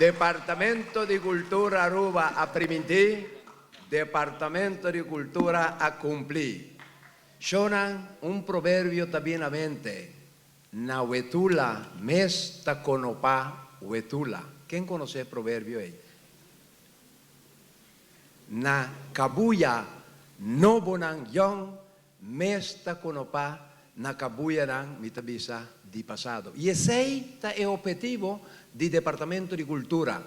Departamento di Cultura Aruba a priminti, Departamento di Cultura a cumpli. Shownan, un proverbio ta bin na mente, Na wetula mes ta konopa wetula. Ken konosé e proverbio ei? Na kabuya nobonan yòn mes ta konopa na kabuyanan, mi ta bisa, di pasado. I esei ta e ophetivo di Departamento di Kultura,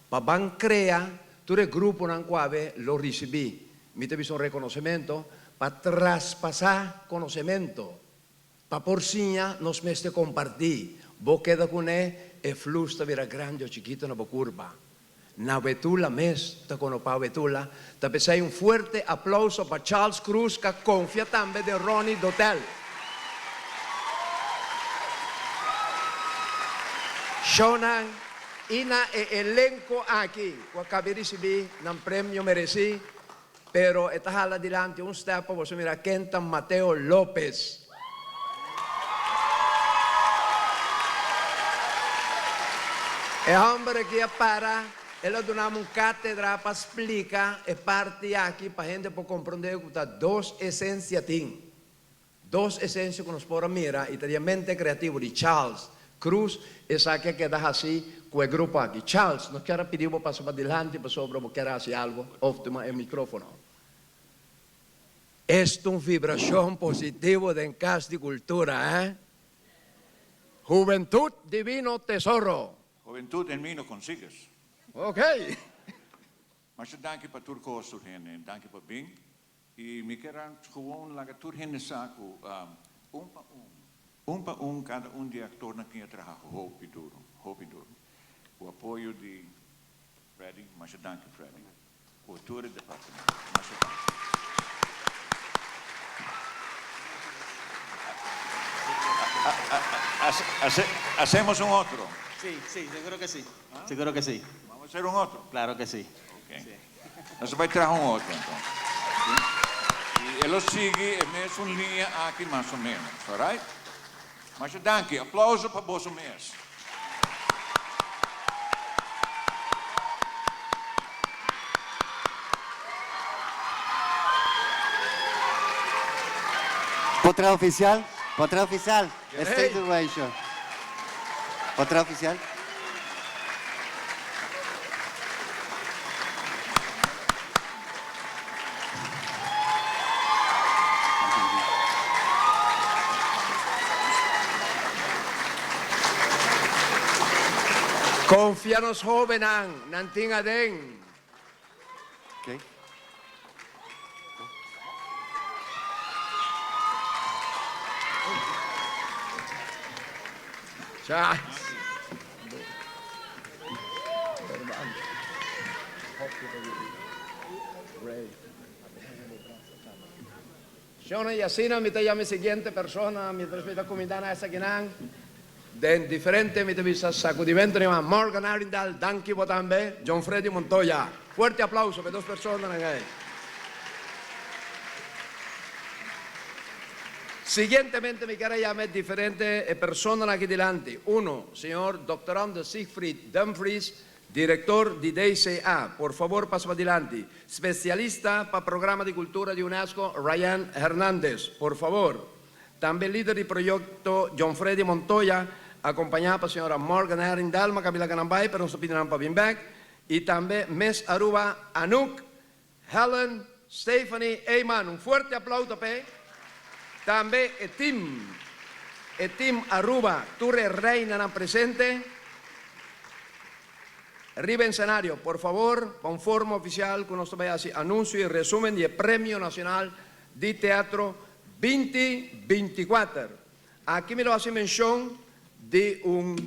pa ban krea tur e gruponan ku awe lo risibí, mi ta bisa un rekonosementu, pa traspasá konosementu. Pa por siña nos mester kompartí. Bo keda kuné, e flus ta bira grandi o chikitu na bo kurpa. Na Wetula mes ta kono pa Wetula. Ta p'esei un fuerte aplouso pa Charles Cruz k'a konfia tambe den Ronnie Dotel. Shownan i na e elenko aki ku a kabi risibí nan premio meresí. Pero e ta hala dilanti un step pa boso mira ken ta Mateo Lopez. E homber aki a para, el a duna mi un katedra pa splika e parti aki pa hende por komprende ku ta dos esensia tin. Dos esensia ku nos por a mira i ta di e mente kreativo di Charles Cruz, esaki a keda hasi ku e grupo aki. Charles, nos kier a pidi bo pasa padilanti pasobra bo kier hasi algu of tuma e mikrofono. Esta un vibrashon positivo den Kas di Kultura, eh? Hubentud Divino Tesoro! Hubentud en mi no consigues. Ok. Masha danki pa tur kos tur hende, danki pa bin. I mi kier a gewoon laga tur hende sa ku un pa un, un pa un kada un di e aktornan tin a traha hopi duru, hopi duru. Ku apoyo di Freddy, masha danki Freddy, ku tur e departamento, masha danki. Hacemos un otro? Sí, sí, seguro que sí, seguro que sí. Vamos a hacer un otro? Claro que sí. Ok. Nos a bai traha un otro enton. I e lo sigui e mesun liña aki mas o menos. Alright? Masha danki. Aplauso pa boso mes. Potré oficial, potré oficial, State Duration. Potré oficial. Confia nos hobennan, nan tin aden. Okay. Shona y asina mi ta yama e siguiente persona mientras mi ta cuminda na esakinan den diferente mi ta bisa sacudimento ni man Morgan Arindal danki bo tambe John Freddy Montoya fuerte aplauso pa e dos personanan ey. Siguientemente mi kier a yama e diferente e personanan aki dilanti uno señor Doctor Anders Siegfried Dumfries Director di DCA, por favor pasa padilanti. Specialista pa programa di cultura di UNESCO, Ryan Hernandez, por favor. Tambe lider di proyecto John Freddy Montoya, acompaña pa señora Morgan Herring Dalma, Camila Ganambay, pero nos ta pidi nan pa bin bek. Y tambe Miss Aruba, Anouk Helen Stephanie Eyman. Un fuerte aplauso p'e. Tambe e team, e team Aruba, tur e reinanan presente riba ensenario. Por favor, pa un forma oficial cu nos ta bay haci anuncio y resumen di e Premio Nacional di Teatro binti binticuater. Aki mi lo haci mencion di un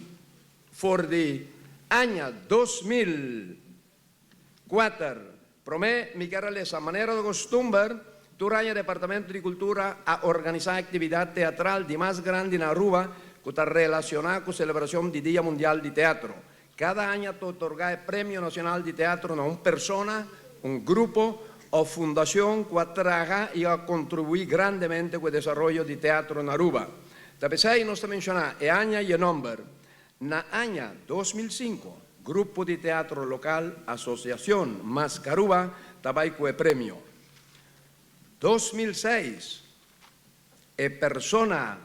for di aña 2000. Kuater, Promé mi kier a lesa, Manera di kostumber, tur aña Departamento di Kultura a organisá aktividat teatral di mas grandi na Aruba ku ta relashoná ku selebrashon di Dia Mundial di Teatro. Kada aña ta otorgá e Premio Nacional di Teatro na un persona, un grupo òf fundashon ku a traha i a kontribuí grandemente ku e desaroyo di teatro na Aruba. Ta p'esei nos ta menshoná e aña i e nòmber. Na aña 2005. Grupo di teatro lokal Asosiashon Mascaruba ta bai ku e premio. 2006, E persona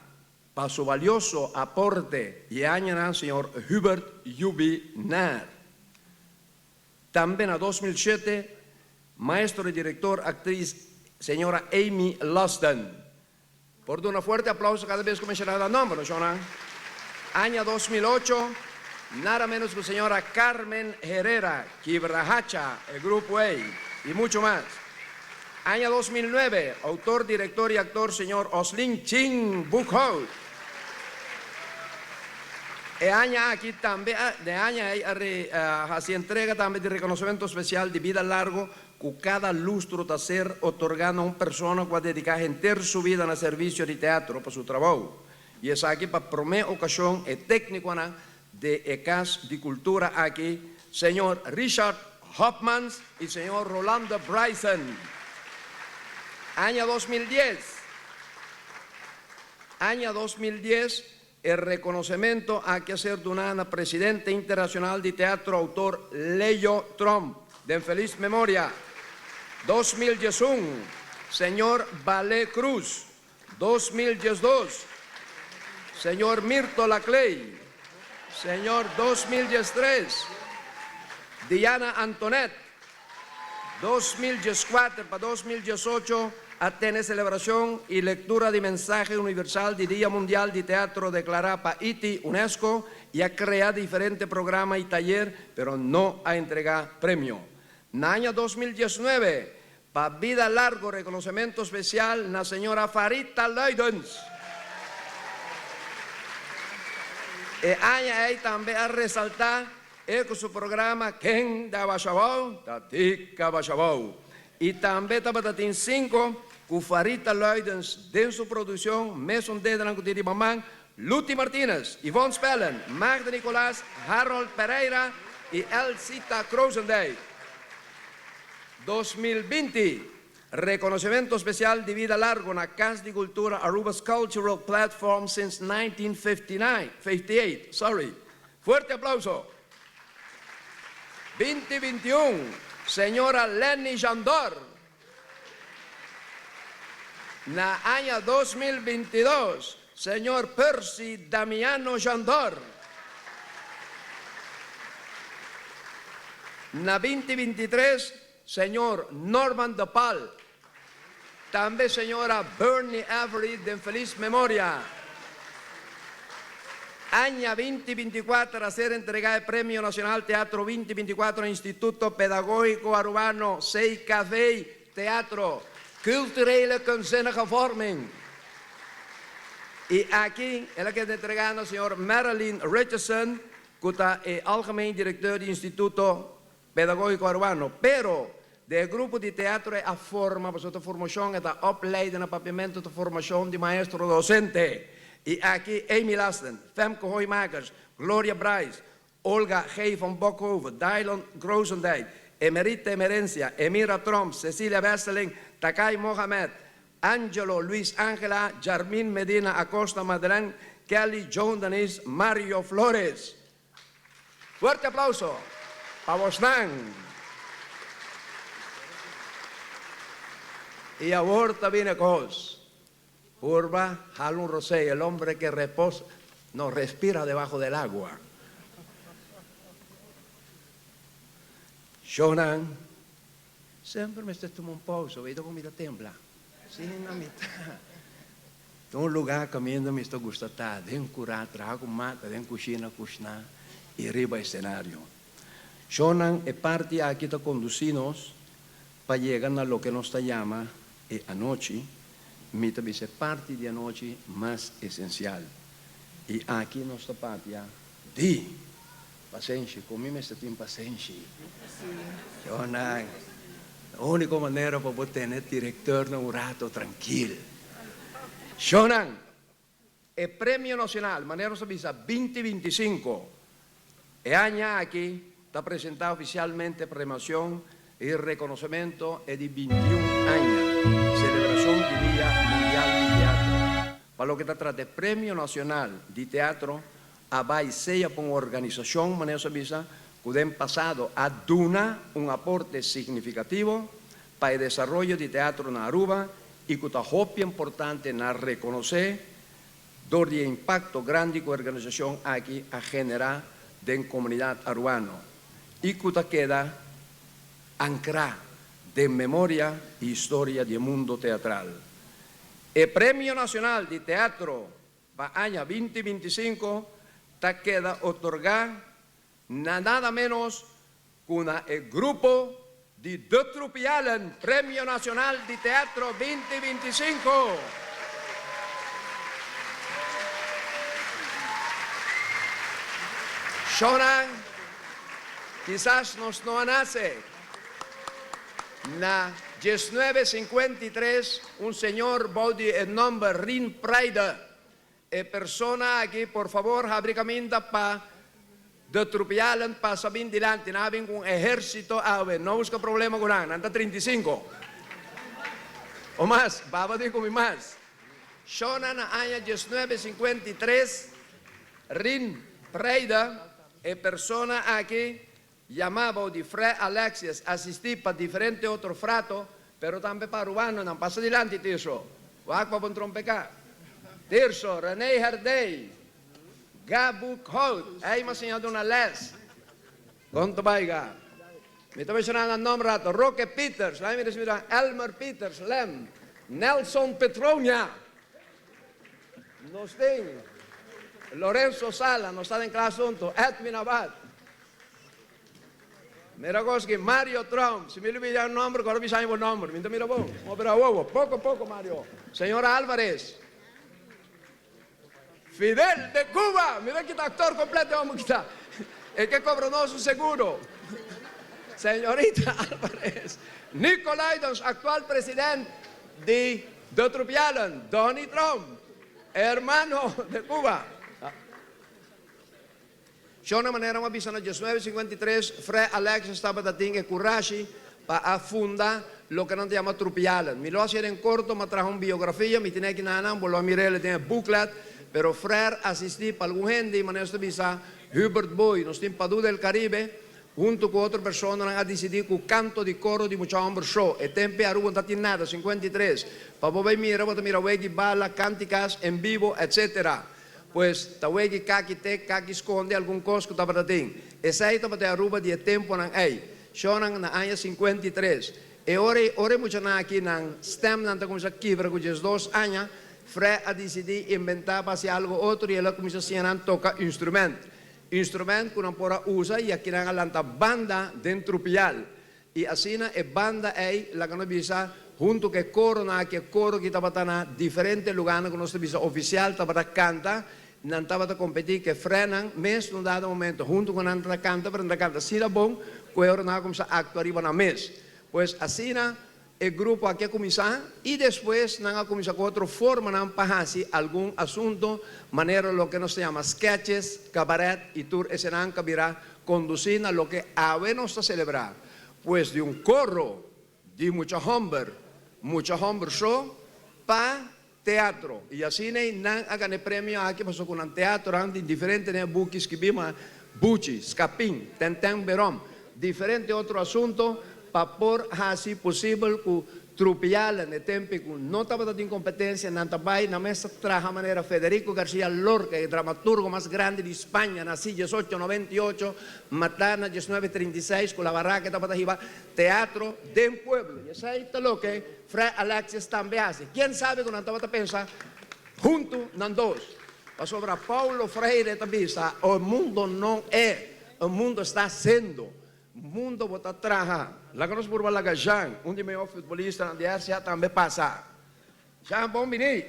pa su valioso aporte i e añanan señor Hubert Yubi Nair. Tambe na 2007, maestro i direktor aktris señora Amy Lusden. Por duna fuerte aplauso kada bes ku menshoná nan nòmber, no shonnan? Aña 2008, nada ménos ku señora Carmen Herrera, Kibrahacha, e grupo ei, i muchu mas. Aña 2009, outor, direktor i aktor señor Oslin Chin Boekhout. E aña aki tambe a, den e aña ei a re, a hasi entrega tambe di rekonosementu spesial di bida largo ku kada lustro ta ser otorgá na un persona ku a dediká henter su bida na servisio di teatro pa su trabou. I esaki pa promé okashon e téknikonan di e Kas di Kultura aki, señor Richard Hopmans i señor Rolando Bryson. Aña 2010 Aña 2010 E rekonosementu aki a ser duná na presidente internashonal di teatro outor Leo Tromp, den felis memoria. 2011, señor Balé Cruz. 2012, señor Mirto Laclay. Señor 2013, Diana Antonet. 2014 pa 2018 a tene selebrashon i lektura di mensahe universal di Dia Mundial di Teatro deklará pa ITI, UNESCO, i a krea diferente programa i tayer, pero no a entregá premio. Na aña 2019, pa bida largo rekonosementu spesial na señora Farita Luidens. E aña ei tambe a resaltá E ku su programa Ken da Bashabou ta tika Bashabou. I tambe tabata tin sinku ku Farita Luidens den su produkshon mesun dedenan ku tin riba man, Luti Martinez, Yvonne Spellen, Magda Nicolaas, Harold Pereira i Elsita Krozendijk. 2020, Rekonosementu spesial di bida largo na Kas di Kultura Aruba's Cultural Platform since 1959, 58, sorry. Fuerte aplauso. 2021, Señora Lenny Jandor. Na aña 2022, Señor Percy Damiano Jandor. Na 2023, Señor Norman de Pal. Tambe señora Bernie Avery den feliz memoria. Aña 2024 a ser entregá e Premio Nacional Teatro 2024 na Instituto Pedagogico Arubano, CKV, Teatro, Culturele Kunstzinnige Vorming. I aki el a keda entregá na señor Marilyn Richardson ku ta e Algemeen Directeur di Instituto Pedagógiko Arubano, pero den e grupo di teatro e a forma, pasobra ta formashon, e ta opleiden na papiamentu, ta formashon di maestro dosente. I aki Amy Lasten, Femke Hoijmakers, Gloria Bryce, Olga G. van Bokhoven, Dylon Grozendijk, Emerita Emerencia, Emira Tromp, Cecilia Wesseling, Takai Mohamed, Angelo Luis Angela, Jarmin Medina Acosta Madeleine, Kelly Joan Denise, Mario Flores. Fuerte aplauso pa bosnan. I awor ta bini kos. Purba hala un rosé, el hombre que reposa, no, respira debajo del agua. Shownan, semper mester tuma un pausa, wei ta con mi ta tembla. Si na mitad. Ta un lugá kaminda mi ta gusta ta, den kurá, traha ku mata, den kushina, kushná i riba esenario. Shownan e parti aki ta kondusí nos pa yega na loke nos ta yama e anochi, mi ta bisa e parti di anochi mas esensial. I aki nos ta papia di pasenshi, ku mi mester tin pasenshi. Shownan, e úniko manera pa bo tene direktornan un rato trankil. Shownan, e Premio Nacional, manera nos a bisa, 2025, e aña aki ta presenta oficialmente premiacion y reconocemento e di 21 aña, celebracion di Dia Mundial di Teatro. Pa loke ta trata e Premio Nacional di Teatro, a bay sea pa un organisacion, manera nos a bisa, ku den pasado a duna un aporte signifikativo pa e desaroyo di teatro na Aruba i ku ta hopi importante na rekonosé dor di e impakto grandi ku e organisashon aki a generá den komunidat aruano i ku ta keda ankrá den memoria i historia di e mundo teatral. E Premio Nacional di Teatro pa aña 2025 ta keda otorgá na nada ménos ku na e grupo di De Trupialen, Premio Nacional di Teatro 2025. Shownan, kisas nos no a nase. Na 1953 un señor bou di e nòmber Rien Prijde, e persona aki por favor habri kaminda pa De Trupialen pasa bin dilanti, nan a bin ku un ehérsito awe, no buska problema ku nan, nan ta 35 o mas, baba di ku mi mas. Shona na aña 1953 Rien Prijde, e persona aki Yamá bou di Frè Alexius asistí pa diferente otro frato, pero tambe pa arubanonan. Pasa dilanti, Tirso. Wak pa bo trompeká. Tirso, René Herdey, Gabu Kout, ey m'a siña duna les. Kon ta bai, Gab? Mi ta menshoná nan nòmber rato, Roque Pieters, laga mi risibi nan, Elmer Pieters, Lem, Nelson Petronia. Nos tin Lorenzo Sala, nos ta den klas hunto, Edwin Abad. Mira kos ki Mario Trump, si mi lubida un nomber, kor bisa mi bo nomber, mi ta mira bon. Mo bira wowo, poko poko Mario. Señora Alvarez. Fidel de Cuba, mira ki ta actor completo e homber ki ta. E ke cobra nos un seguro. Señorita Alvarez. Nicolai, nos actual president di De Trupialen, Donny Trump, hermano de Cuba. Shona manera un a bisa na 1953, Frè Alexis tabata tin e kurashi pa a funda loke nan ta yama Trupialen. Mi lo hasié den korto, m'a traha un biografia, mi tene aki na nan, bo lo a mir'é, den e booklet, pero Frè asistí pa algun hende i manera nos ta bisa Hubert Booi, nos tin Padu del Caribe, Huntu ku otro personanan a disidí ku kanto di koro di mucha hòmber so. E tempe Aruba no ta tin nada, 53. Pa bo bai mira, bo ta mira wegi bala, kantikas en bibo, etc. Pues, ta wegi kaki te, kaki skonde algun kos ku tabata tin. Esei tabata e Aruba di e temponan ei. Shownan na aña 53. E ora ei, ora e muchanan aki nan stemnan ta kuminsá kibra ku 12 aña, Frè a disidí inventá pa hasi algu otro i el a kuminsá siña nan toka instrument. Instrument ku nan por a usa i aki nan a lanta banda den Trupial. I asina e banda ei, laga nos bisa, huntu ku e koronan aki, e koro ki tabata na diferente lugánan ku nos ta bisa ofisial tabata kanta, nan tabata kompetí ku e frènan mes na un dado momento huntu ku nan ta kanta, pero nan ta kanta asina bon ku e ora nan a kuminsá aktua riba nan mes. Pues asina E grupo aki a kuminsá i despues nan a kuminsá ku otro formanan pa hasi algun asunto manera loke nos ta yama sketches, kabaret i tur esenan ka bira kondusí na loke awe nos ta selebrá. Pues di un koro di mucha hòmber, mucha hòmber so, pa teatro. I asina ei nan a gana e premio aki pasobra ku nan teatronan tin diferente den e buki skibí ma Buchi, Skapin, Tenten Berom, diferente otro asunto pa por hasi posibel ku Trupialen e tempe ku no tabata tin kompetensia nan ta bai nan mes ta traha manera Federico Garcia Lorca e dramaturgo mas grandi di Spaña nasí 1898 matá na 1936 ku la baraka e tabata hiba teatro den pueblo i esei ta loke Frè Alexis tambe hasi. Ken sabe ku nan tabata pensa huntu nan dos? Pasobra Paulo Freire ta bisa, E mundo no e, e mundo sta sendo. Mundo bo ta traha. Laga nos purba laga Jean, un di mehor futbolistanan di RCA tambe pasa. Jean, bon bini.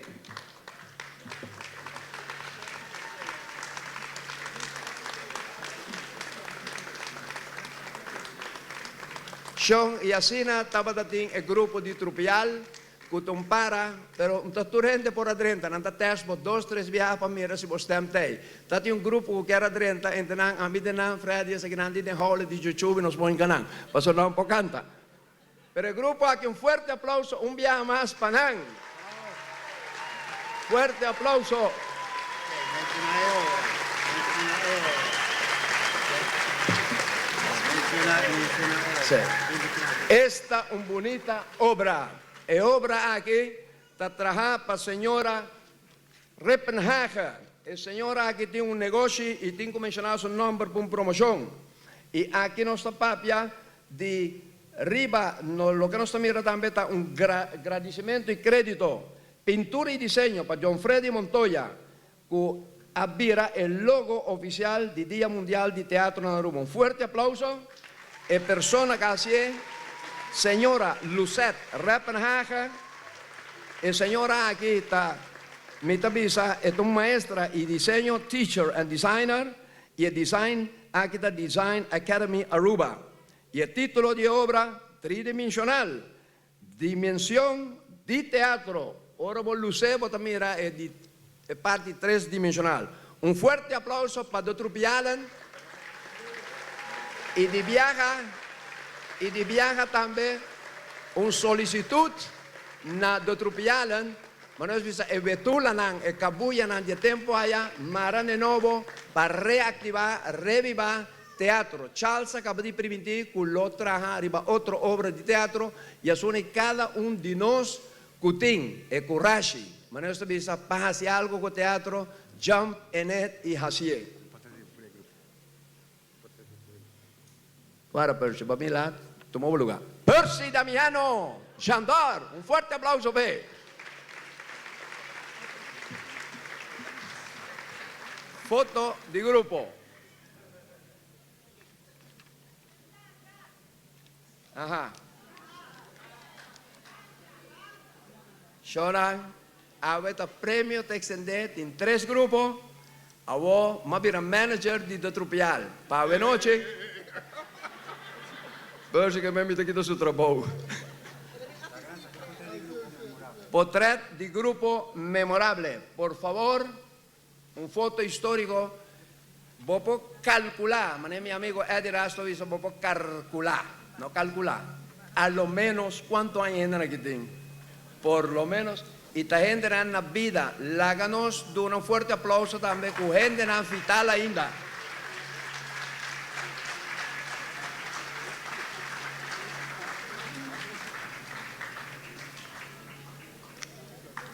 Shon, i asina tabata tin e grupo di Trupial ku ta un para, pero un ta tur hende por a drenta, nan ta tèst bo dos tres biaha pa mira si bo stèm ta ei. Ta tin un grupo ku kier a drenta, entre nan ami den nan, Freddy esaki nan di den hòle di Chuchubi nos por hinka nan, pasobra nan por kanta. Pero e grupo aki un fuerte aplauso un biaha mas pa nan. Fuerte aplauso. Sí. Esta un bunita obra. E obra aki ta traha pa señora Rippenhage. E señora aki tin un negoshi y tin cu menciona su nomber pa un promocion. Y aki nos ta papia di riba no loke nos ta mira tambe ta un gradicimento y credito. Pintura y diseño pa John Freddy Montoya cu a bira e logo oficial di Dia Mundial di Teatro na Aruba. Un fuerte aplauso. E persona cu a hacié, señora Lucette Reppenhage. E señora aki ta, mi ta bisa, e ta un maestra y diseño, teacher and designer, y e design aki ta Design Academy Aruba. Y e titulo di e obra, Tridimensional, Dimension di teatro. Ora bo luce bo ta mira e di e parti tres dimensional. Un fuerte aplauso pa De Trupialen y di biaha y di biaha tambe un solicitud na De Trupialen, ma nos bisa e wetulanan, e cabuyanan di e tempo aya mara ne nobo pa reactiva, reviva Teatro. Charles a caba di primintí cu lo traha riba otro obra di teatro y asuna y cada un di nos cu tin e curashi, manera nos ta bisa, pa haci algo cu teatro, jump in it y hacié. Para Percy, pa mi la tuma bo lugar. Percy Damiano Jandor, un fuerte aplauso p'e. Foto di grupo. Aha. Shona, awe ta premio ta extende, tin tres grupo. Awo m'a bira manager di De Trupial pa awe nochi. Percy ke mi ta kita su trabou. Potret di grupo memorable. Por favor. Un foto historico, bo por calcula, manera mi amigo Eddie Ras ta bisa, bo por carcula, no calcula, a lo menos cuanto aña hendenan aki tin, por lo menos, y ta hendenan na bida, laga nos duna un fuerte aplauso tambe cu hendenan vital ainda.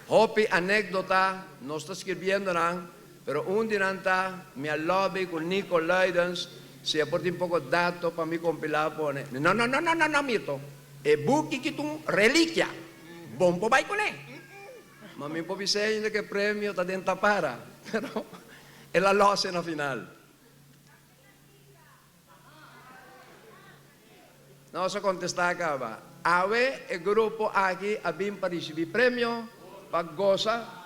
Hopi anekdota nos ta skirbiendo nan, pero un di nan ta, mi a lobby ku Nico Luidens si e por tin poko dato pa mi kompilá pone. No, no, no, no, no, no, Mirto. E buki ki ta un relikia. Bon por bai kuné. Ma mi por bis'é ainda ku e premio ta den tapara, pero el a lòs e na final. Nos a contesta caba. Awe e grupo aki a bin pa ricibi premio, pa goza.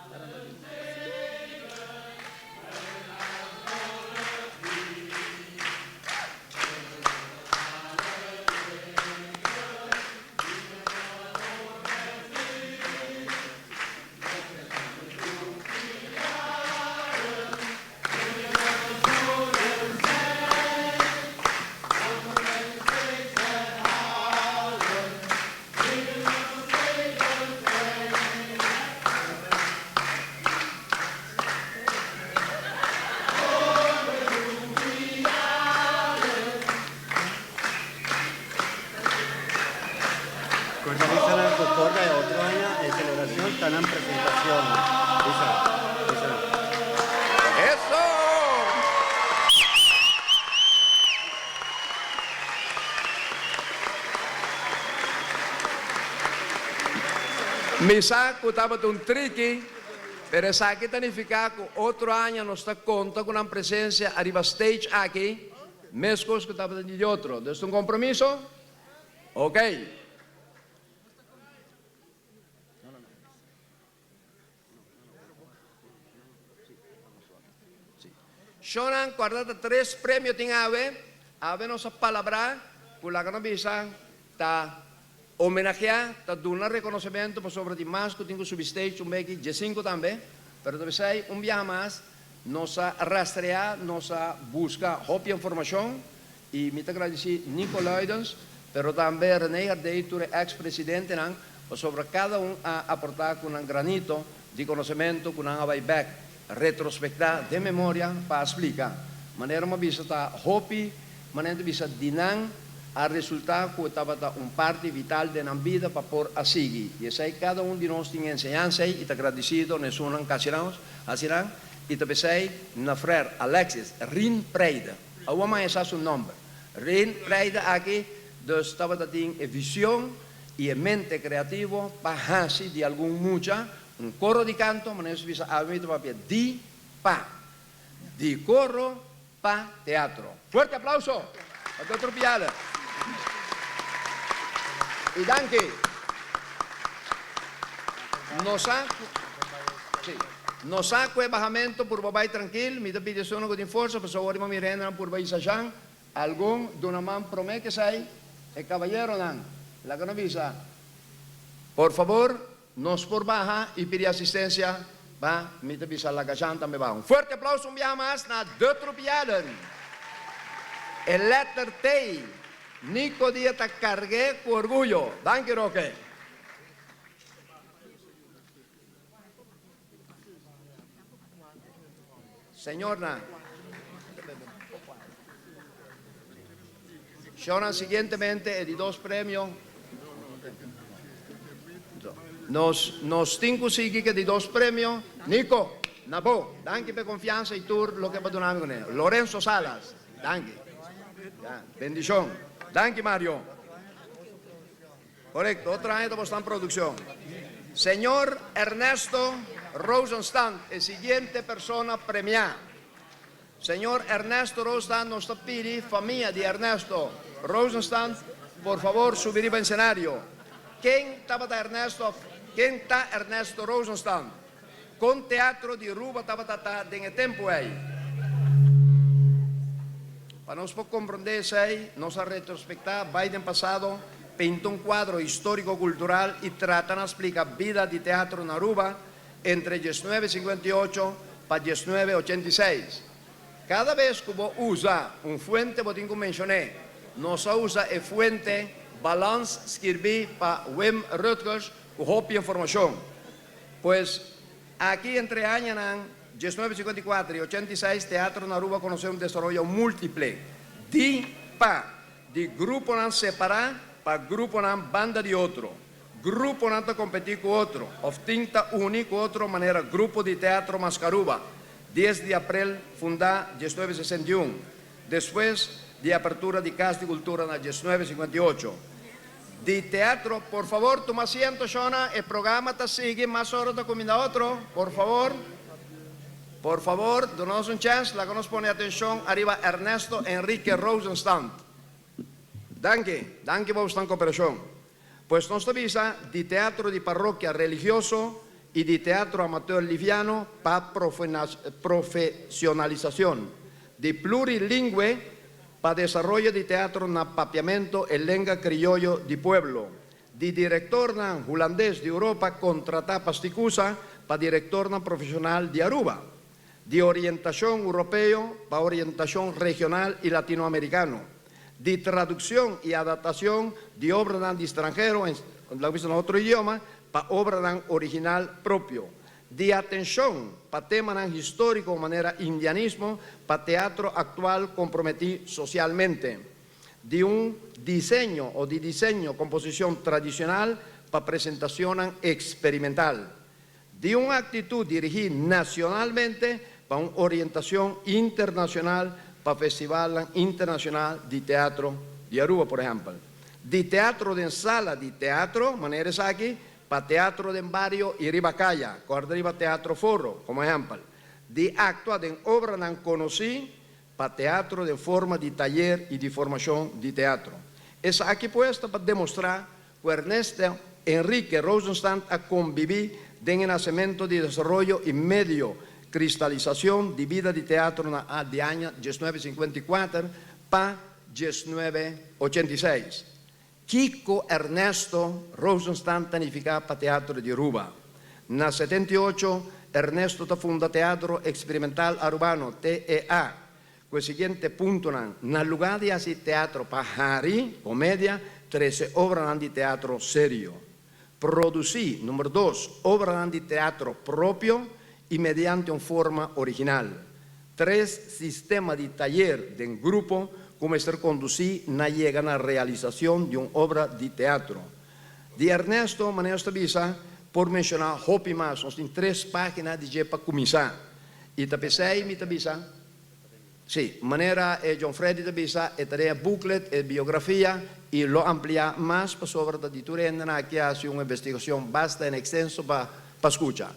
Cordializanan cu corda e otro aña e celebracion ta nan presentacion. Bisa, bisa. Eso! Mi sa cu tabata un triki, pero esaki ta nifica cu otro aña nos ta conta cu nan presencia ariba stage aki, mescos cu tabata di otro. Dus ta un compromiso? Ok. Shownan cuarda ta tres premio tin awe. Awe nos a palabra cu laga no bisa ta homenagea, ta duna reconocimento pasobra di mas cu tin cu subi stage un beki diesinco tambe, pero ta bisai un biaha mas nos a rastrea, nos a busca hopi informacion Y mi ta gradici Nico Luidens, pero tambe René Herdé y tur e ex presidentenan, pasobra cada un a aporta cu nan granito di conocemento cu nan a bay bek, retrospecta den memoria pa a splica. Manera mi a bisa ta hopi Manera ta bisa di nan a resulta cu tabata un parti vital den nan bida pa por a sigui. Y esey cada un di nos tin enseñansa ey y ta gradicido na esunnan cu haci nan, haci nan y ta pesey na Frère Alexis Rien Preide. Awor man esa su nomber. Rien Preide aki dus tabata tin e vision y e mente creativo pa haci di algun mucha un coro di canto, manera nos bisa awe mi ta papia di pa di coro pa teatro. Fuerte aplauso pa Dòkter Piader. Y danki. No sa cu, sí, no sa cu e bahamento purba bay trankil, mi ta pidi esunnan cu tin forsa, pasobra ora mi mira hendenan purba hisa shan, algun duna man prome ke esai, e cabayeronan, laga no bisa, por fabor, Nos por baha y pidi asistencia pa mi ta bisa laga Jean tambe baha. Un fuerte aplauso un biaha mas na De Trupiaden. E letter T, Nico dia ta cargue cu orguyo. Danki Roque. Señornan. Señornan siguientemente e di dos premio. Nos nos tin cu sigui cu e di dos premio. Nico, na bo. Danki pa e confiansa y tur loke bo a duna mi cune. Lorenzo Salas, danki. Ya, bendicion. Danki Mario. Correcto, otro aña ta bo sta en produccion. Señor Ernesto Rosenstand, e siguiente persona premia. Señor Ernesto Rosenstand nos ta pidi famia di Ernesto Rosenstand por favor subi riba ensenario. Ken tabata Ernesto of ken ta Ernesto Rosenstand? Kon teatro di Ruba tabata ta den e tempu ei? Pa nos por komprondé esei, nos a retrospektá bai den pasado, pinta un kuadro históriko-kultural i trata na splika bida di teatro na Aruba entre 1958 pa 1986. Kada bes ku bo usa un fuente bo tin ku menshon'é. Nos a usa e fuente Balans skirbí pa Wim Rutgers ku hopi informashon. Pues, aki entre añanan 1954 i 86 teatro na Aruba konosé un desaroyo múltiple, di pa di gruponan separá pa gruponan banda di otro. Gruponan ta kompetí ku otro òf tin ta uni ku otro manera Grupo di Teatro Mascaruba, dies di aprel, fundá 1961, despues di apertura di Kas di Kultura na 1958. Di teatro, por favor tuma asiento shona, e programa ta sigui, mas ora ta cuminda otro, por favor, por favor duna nos un chance, laga nos pone atencion ariba Ernesto Enrique Rosenstand. Danki, danki pa bosnan cooperacion. Pues nos ta bisa di teatro di parroquia religioso y di teatro amateur liviano pa profesionalisacion, di plurilingüe pa desaroyo di teatro na papiamento e lenga crioyo di pueblo, di directornan hulandes di Europa contrata pa Sticusa pa directornan profesional di Aruba, di orientacion europeo pa orientacion regional y latinoamericano, di traduccion y adaptacion di obranan di stranhero en lo bisa na otro idioma pa obranan original propio, di atencion pa temanan historico manera indianismo pa teatro actual comprometi socialmente, di un diseño o di diseño composicion tradicional pa presentacionnan experimental, di un actitud dirigi nacionalmente pa un orientacion internacional pa festivalnan internacional di teatro di Aruba por ehempel, di teatro den sala di teatro manera esaki pa teatro den bario y riba caya, corda riba Teatro Foro como ehempel, di actua den obranan conoci pa teatro den forma di tayer y di formacion di teatro. Esaki pues ta pa demostra cu Ernesto Enrique Rosenstand a conbibi den e nacemento di desaroyo y medio cristalisacion di bida di teatro na di aña 1954 pa 1986. Kiko Ernesto Rosenstand ta nifiká pa teatro di Aruba? Na 78 Ernesto ta funda Teatro Experimental Arubano, TEA, ku e siguiente puntonan, Na lugá di hasi teatro pa hari, komedia, trese obranan di teatro serio. Produsí, number dos, obranan di teatro propio i mediante un forma original. Tres, sistema di tayer den grupo. ku mester kondusí na yega na realisashon di un obra di teatro. Di Ernesto, manera nos ta bisa, por menshoná hopi mas, nos tin tres página di dje pa kuminsá. I ta p'esei mi ta bisa, sí, manera e John Freddy ta bisa, e ta den e booklet, e biografia, i lo ampliá mas pasobra ta di tur hendenan aki a hasi un investigashon basta en ekstenso pa pa skucha.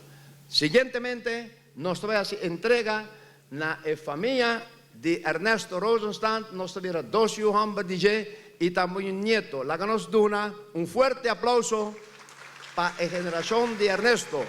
Siguientemente nos ta bai hasi entrega na e famia di Ernesto Rosenstand, nos ta bira dos yu hòmber di dje i tambe un nieto. Laga nos duna un fuerte aplauso pa e generashon di Ernesto.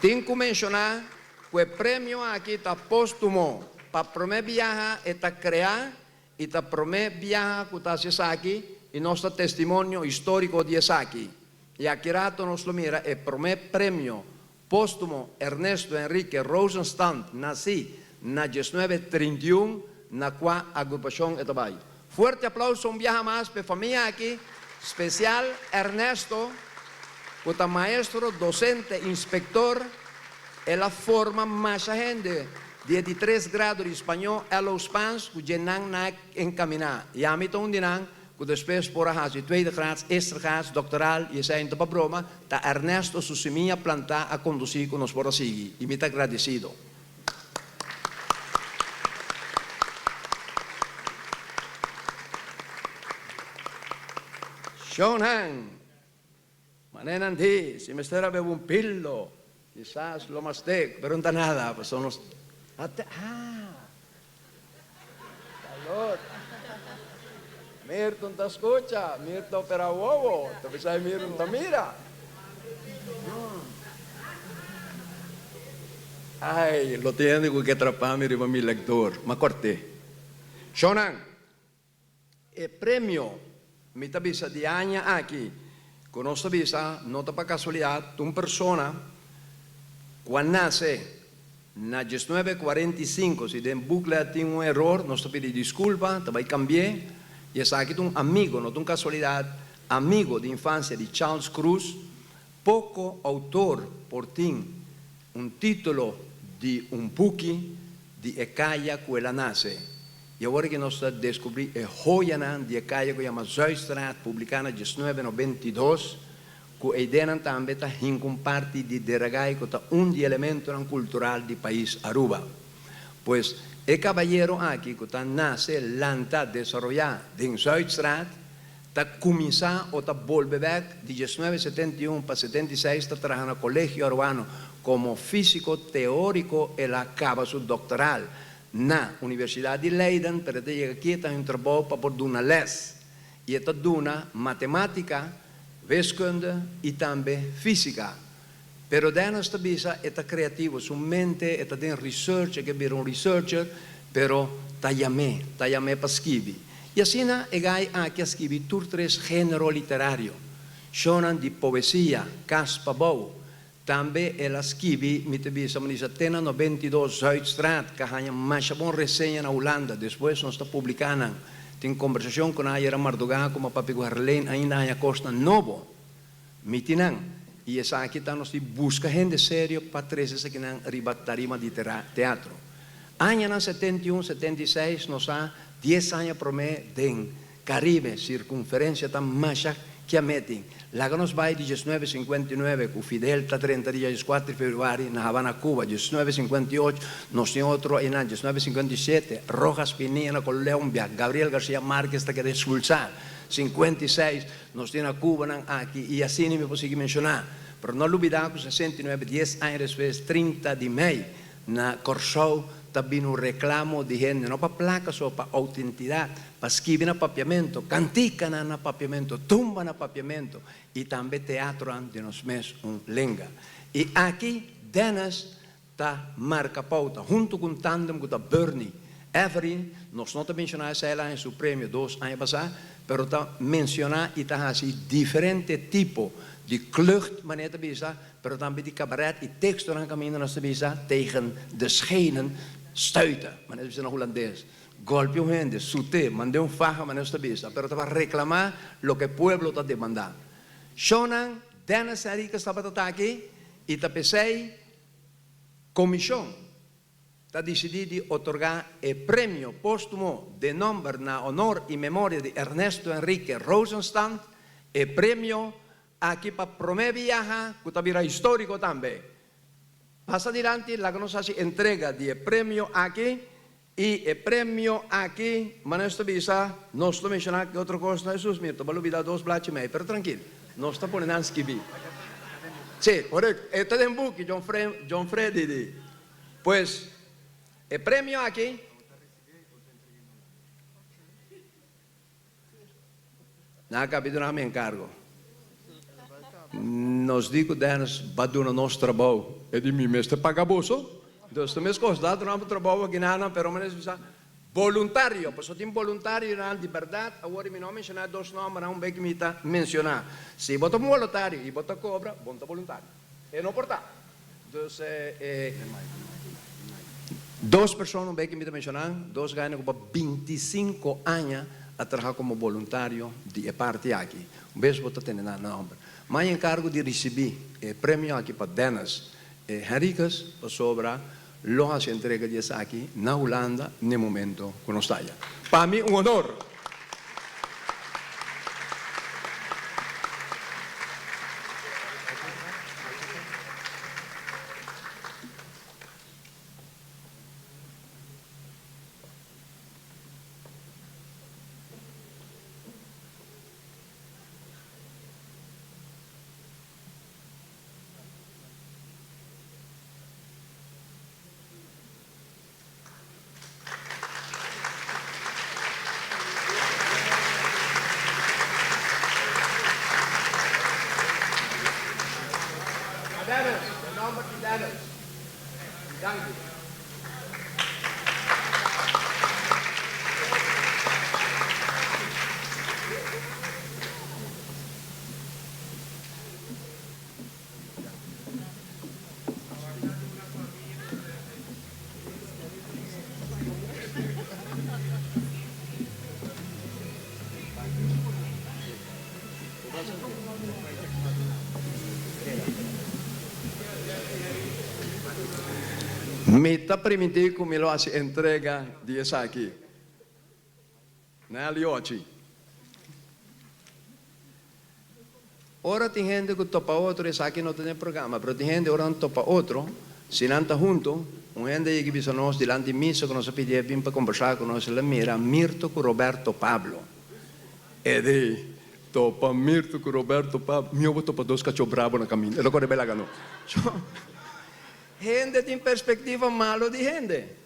Tin ku menshoná ku e premio aki ta póstumo. Pa promé biaha e ta kreá I ta promé biaha ku ta hasi esaki i nos ta testimonio históriko di esaki. I aki rato nos lo mira e promé premio póstumo Ernesto Enrique Rosenstand nasí na diesnuebe 31 na kua agrupashon e ta bai. Fuerte aplauso un biaha mas p'e famia aki, spesial Ernesto ku ta maestro, dosente, inspektor, el a forma masha hende Di e di tres grado di spañó LO Spaans ku dje nan na enkaminá. I ami ta un di nan ku despues por a hasi tweede graads, eerste graads, doktoral i esei no ta pa broma, ta Ernesto su simia plantá a kondusí ku nos por a sigui i mi ta agradesido. Shonhan, Mané nan di, si mester a bebe un pildo, kisas lo mas tek, pero no ta nada, pasobra nos a te, ah! Salud! Mirton ta scucha, Mirton ta opera wowo, ta bisa Mirton ta mira. Ay, lo tin hende cu ke trapa mi riba mi lector, ma corte. Shownan! E premio, mi ta bisa di aña aki, ku nos ta bisa no ta pa kasualidat, un persona ku a nase na diesnuebe kuarenta i sinku, si den booklet tin un eror nos ta pidi diskulpa, ta bai kambi'é, i esaki ta un amigo, no ta un kasualidat, amigo di infansia di Charles Cruz, poko outor por tin un título di un buki di e kaya ku el a nase. I awor aki nos ta deskubrí e hoyanan di e kaya ku yama Zuidstraat, publiká na diesnuebe 92, ku e ideanan tambe ta hinka un parti di Deragai ku ta un di elementonan kultural di pais Aruba. Pues, e kabayero aki ku ta nase, lanta, desaroyá den Zuidstraat, ta kuminsá o ta bolbe bèk di diesnuebe 71 pa 76 ta traha na Kolegio Aruano komo físiko teóriko el a kaba su doktoral na Universidat di Leiden pero e ta yega aki e ta haña un trabou pa por duna lès i e ta duna matemátika, wiskunde i tambe físika. Pero Dennis ta bisa e ta kreativo, su mente e ta den research, e ke bira un researcher, pero ta yam'é, ta yam'é pa skibi. I asina e gai aki a skibi tur tres género literario, shownan di poesia, Kas pa Bou, Tambe el a skibi, mi ta bisa, mi disa te na 92 Zuidstraat, ka haña masha bon reseña na Hulanda, despues nos ta publiká nan. Tin kombersashon ku nan ayera mardugá ku mi a papia ku Herleen ainda haña kosnan nobo. Mi tin nan. I esaki ta nos di buska hende serio pa trese esakinan riba tarima di teatro. Añanan 71, 76 nos a dies aña promé den Caribe, circunferencia ta masha kiametin. Laga nos bai di diesnuebe sinkuenta i nuebe ku Fidel ta drenta dia dieskuater di februari na Habana, Cuba, diesnuebe sinkuenta i ocho nos tin otro einan, diesnuebe sinkuenta i shete Rojas Pinilla na Colombia, Gabriel Garcia Marquez ta keda expulsa, 56 nos tin na Cuba nan aki i asina mi por sigui menshoná. Pero no lubida ku 69 dies aña despues 30 di mei Na Kòrsou ta bini un reklamo di hende, no pa plaka so, pa outentidat, pa skibi na papiamentu, kantikanan na papiamentu, tumba na papiamentu i tambe teatronan di nos mes un lenga. I aki Dennis ta marka pouta huntu ku un tandem ku ta Bernie Every, nos no ta menshoná esei el a haña su premio dos aña pasá, pero ta menshoná i ta hasi diferente tipo di klucht, manera ta bisa, Pero tambe di kabaret i tekstonan kaminda nos ta bisa tegen de schenen stuiten, manera ta bisa na hulandes, golpia un hende, sut'é, mand'é un faha, manera nos ta bisa, pero ta pa reklamá loke pueblo ta demandá. Shownan Dennis Henriquez tabata ta aki i ta p'esei. Komishon ta disidí di otorgá e premio póstumo den nòmber na honor i memoria di Ernesto Enrique Rosenstand, e premio aki pa promé biaha ku ta bira históriko tambe. Pasa dilanti laga nos hasi entrega di e premio aki i e premio aki, manera nos ta bisa, nos lo menshoná ki otro kos na Hesus, mi ta lubidá dos blachi mei, pero trankil, nos ta pone nan skibí. Sí, korekto, e ta den buki, John Fre, John Freddy di. Pues, e premio aki. Nan a kabi duna mi enkargo. Nos di ku Dennis ba duna nos trabou. E di mi mester paga boso. Entonces ta meskos, da duna bo trabou aki nan, pero mi mester bisa boluntario, pasobra tin boluntarionan di bèrdat. Awor mi no a menshoná e dos nòmbernan un bek mi ta menshoná. Si bo ta un boluntario i bo ta kobra, bo no ta boluntario. E no por ta. Dus e dos persona un beki mi ta menshoná, dos gana ku pa bintisinko aña a traha komo boluntario di e parti aki. Un bes bo ta tene nan nòmber. Mai enkargo di risibí e premio aki pa Dennis Henriquez pasobra lo hasi entrega di esaki na Hulanda n'e momento ku nos ta aya. Pa mi un honor! Dennis, e nomber di Dennis. Danki. Mi ta primintí ku mi lo hasi entrega di esaki. Nelly Ochi. Ora tin hende ku topa otro, esaki no ta den programa, pero tin hende ora nan topa otro, si nan ta hunto, un hende yega bisa nos dilanti misa ku nos a pidié bin pa kombersá ku nos, el a mira Mirto ku Roberto Pablo. E di, Topa Mirto ku Roberto Pablo, mi obo topa dos kachó brabo na kaminda. El a kore belaga no. Hende tin perspektiva malo di hende.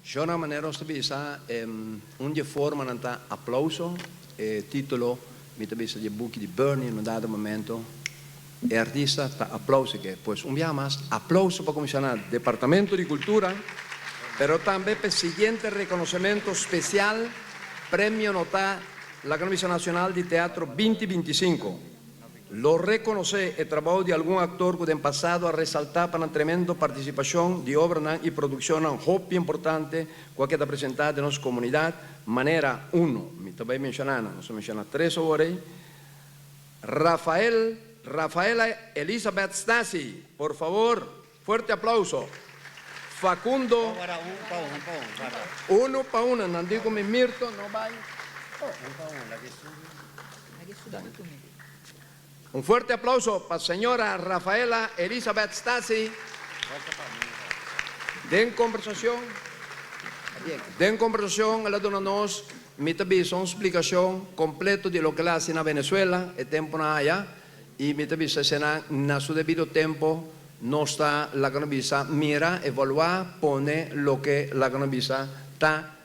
Shona manera nos ta bisa un di e formanan ta aplauso, e titulo mi ta bisa di e buki di Bernie en un dado momento e artista ta aplauso ke pues un biaha mas aplauso pa kuminsá na Departamento di Kultura pero tambe pa e siguiente rekonosementu spesial Premio Notá La Camisa Nacional di Teatro binti 25. Lo rekonosé e trabou di algun aktor ku den pasado a resaltá pa nan tremendo partisipashon di obranan i produkshonnan hopi importante ku a keda presentá den nos komunidat, manera uno, mi ta bai menshoná nan, nos a menshoná tres awor ei, Rafael, Rafaela Elizabeth Stasi, por favor, fuerte aplauso. Facundo, uno pa uno, nan di ku mi Mirto no bai. Un fuerte aplauso pa señora Rafaela Elizabeth Stasi. Den kombersashon, den kombersashon el a duna nos, mi ta bisa un splikashon kompleto di loke el a hasi na Venezuela e temponan aya i mi ta bisa esena na su debido tempo nos ta laga nos bisa mira, evaluá, pone loke laga nos bisa ta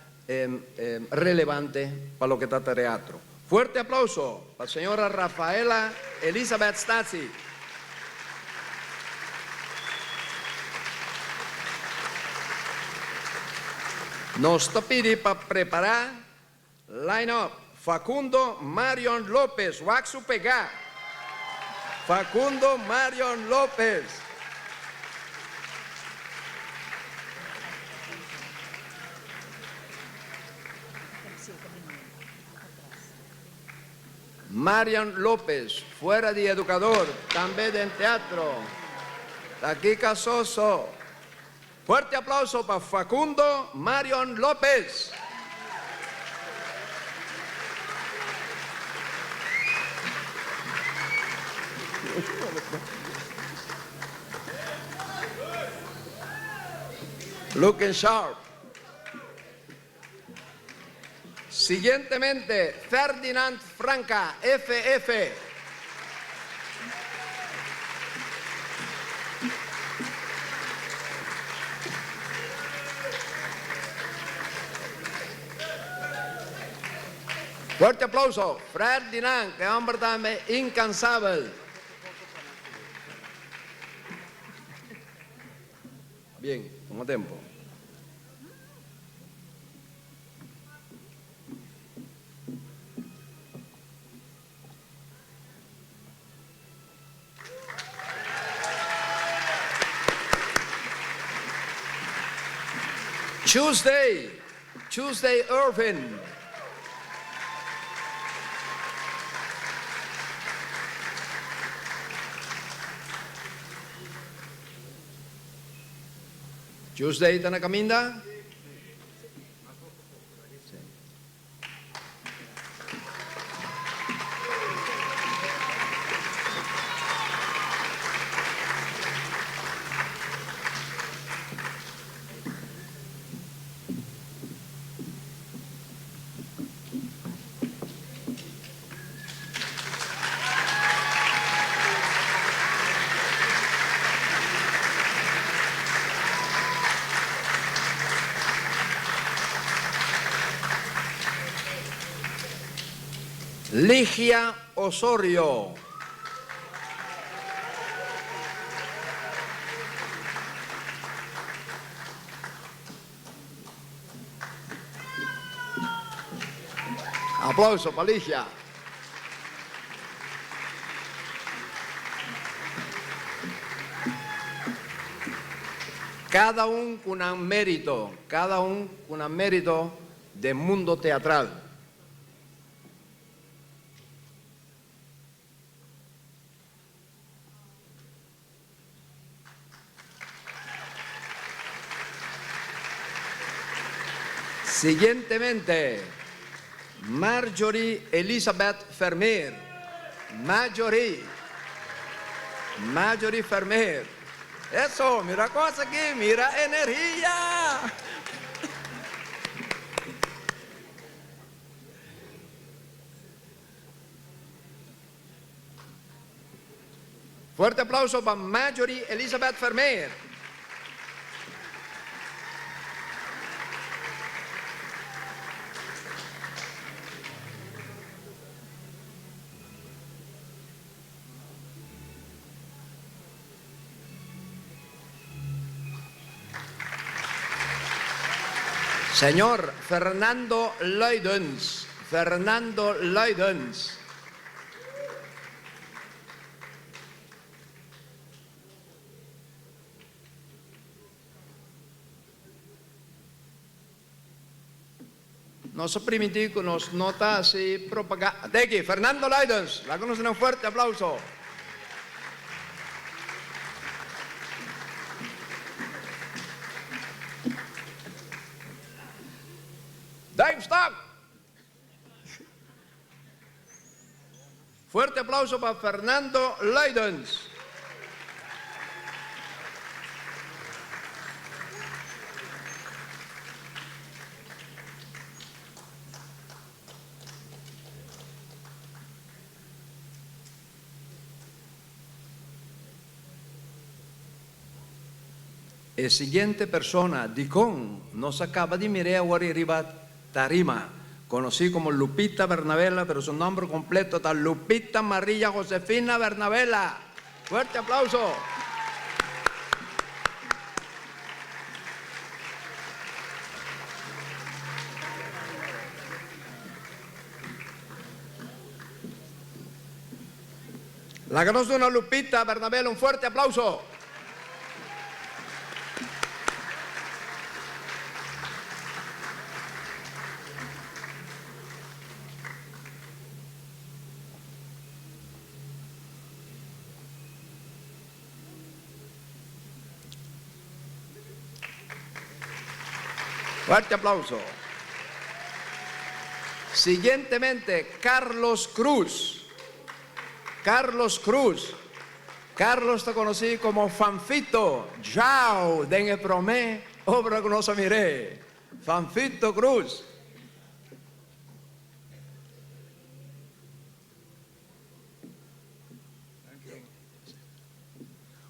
relevante pa loke ta teatro. Fuerte aplauso pa señora Rafaela Elizabeth Stasi. Nos ta pidi pa prepara line up Facundo Marion Lopez, wak su pega. Facundo Marion Lopez. Marian Lopez, fuera di educador, tambe den teatro. Ta ki casoso. Fuerte aplauso pa Facundo Marion Lopez. Looking sharp. Siguientemente, Ferdinand Franca, FF. Fuerte aplauso, Ferdinand, e homber tambe incansabel. Bien, tuma tempo. Tuesday, Tuesday Irvin. Tuesday ta na caminda? Ligia Osorio. Aplauso pa Ligia. Cada un cu nan merito, cada un cu nan merito den mundo teatral. Siguientemente, Marjorie Elizabeth Vermeer. Marjorie. Marjorie Vermeer. Eso, mira cos aki, mira energia! Fuerte aplauso pa Marjorie Elizabeth Vermeer. Señor Fernando Luidens, Fernando Luidens. Nos a primintí ku nos no ta hasi propaganda. Teki, Fernando Luidens, laga nos duna un fuerte aplauso. Duimstok! Fuerte aplauso pa Fernando Luidens. E siguiente persona dikon nos a kaba di mir'é awor i riba tarima, konosí komo Lupita Bernabela, pero su nòmber kompleto ta Lupita Maria Josefina Bernabela. Fuerte aplauso! Laga nos duna Lupita Bernabela un fuerte aplauso. Fuerte aplauso. Siguientemente, Carlos Cruz. Carlos Cruz. Carlos ta conoci como Fanfito Jao den e prome obra cu nos a mir'é. Fanfito Cruz.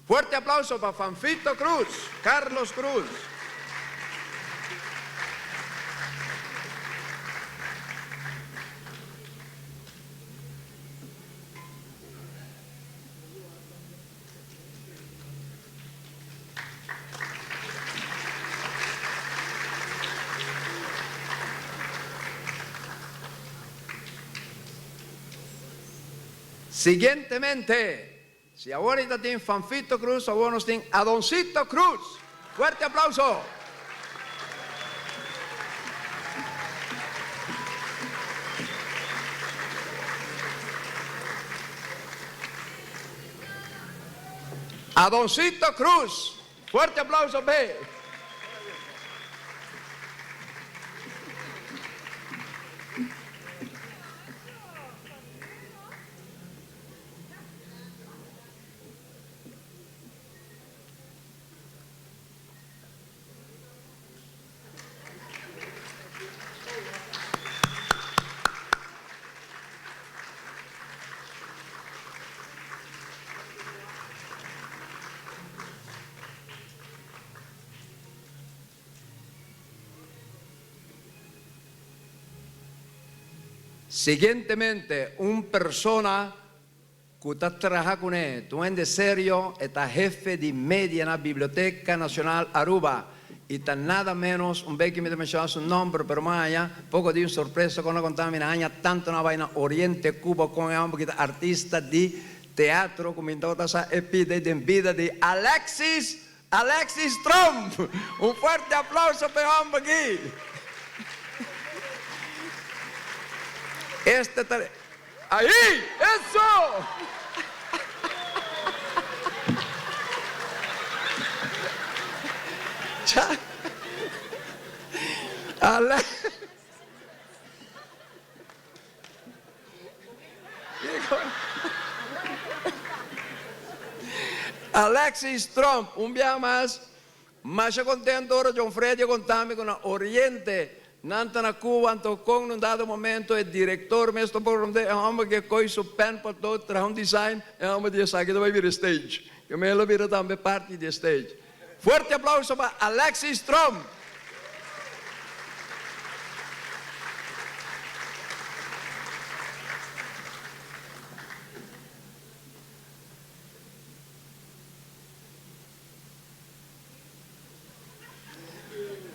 Fuerte aplauso pa Fanfito Cruz, Carlos Cruz. Siguientemente, si aworita tin Fanfito Cruz, awor nos tin Adoncito Cruz. Fuerte aplauso! Adoncito Cruz. Fuerte aplauso p'e. Siguientemente un persona Ku ta traha kuné, ta un hende serio, e ta hefe di media na Biblioteca Nacional Aruba y ta nada menos, un beki mi ta menciona su nomber pero mi a haña poco di un sorpresa con a conta mi na haña tanto na bay na Oriente Cuba con e homber ki ta artista di teatro cu mi tabata sa e pida den bida di Alexis Alexis Tromp! Un fuerte aplauso pa e homber aki! Este ta. Ahí! Eso! Cha. Ale. Alexis Tromp, un biaha mas, masha contento ora John Freddy a conta mi cu na Oriente nan ta na Cuba, anto con un dado momento e director mes ta por rond'e e homber ke coy su pen pa tot traha un design, e homber di esaki ta bay bira stage, ke me lo bira tambe parti di e stage. Fuerte aplauso pa Alexis Tromp!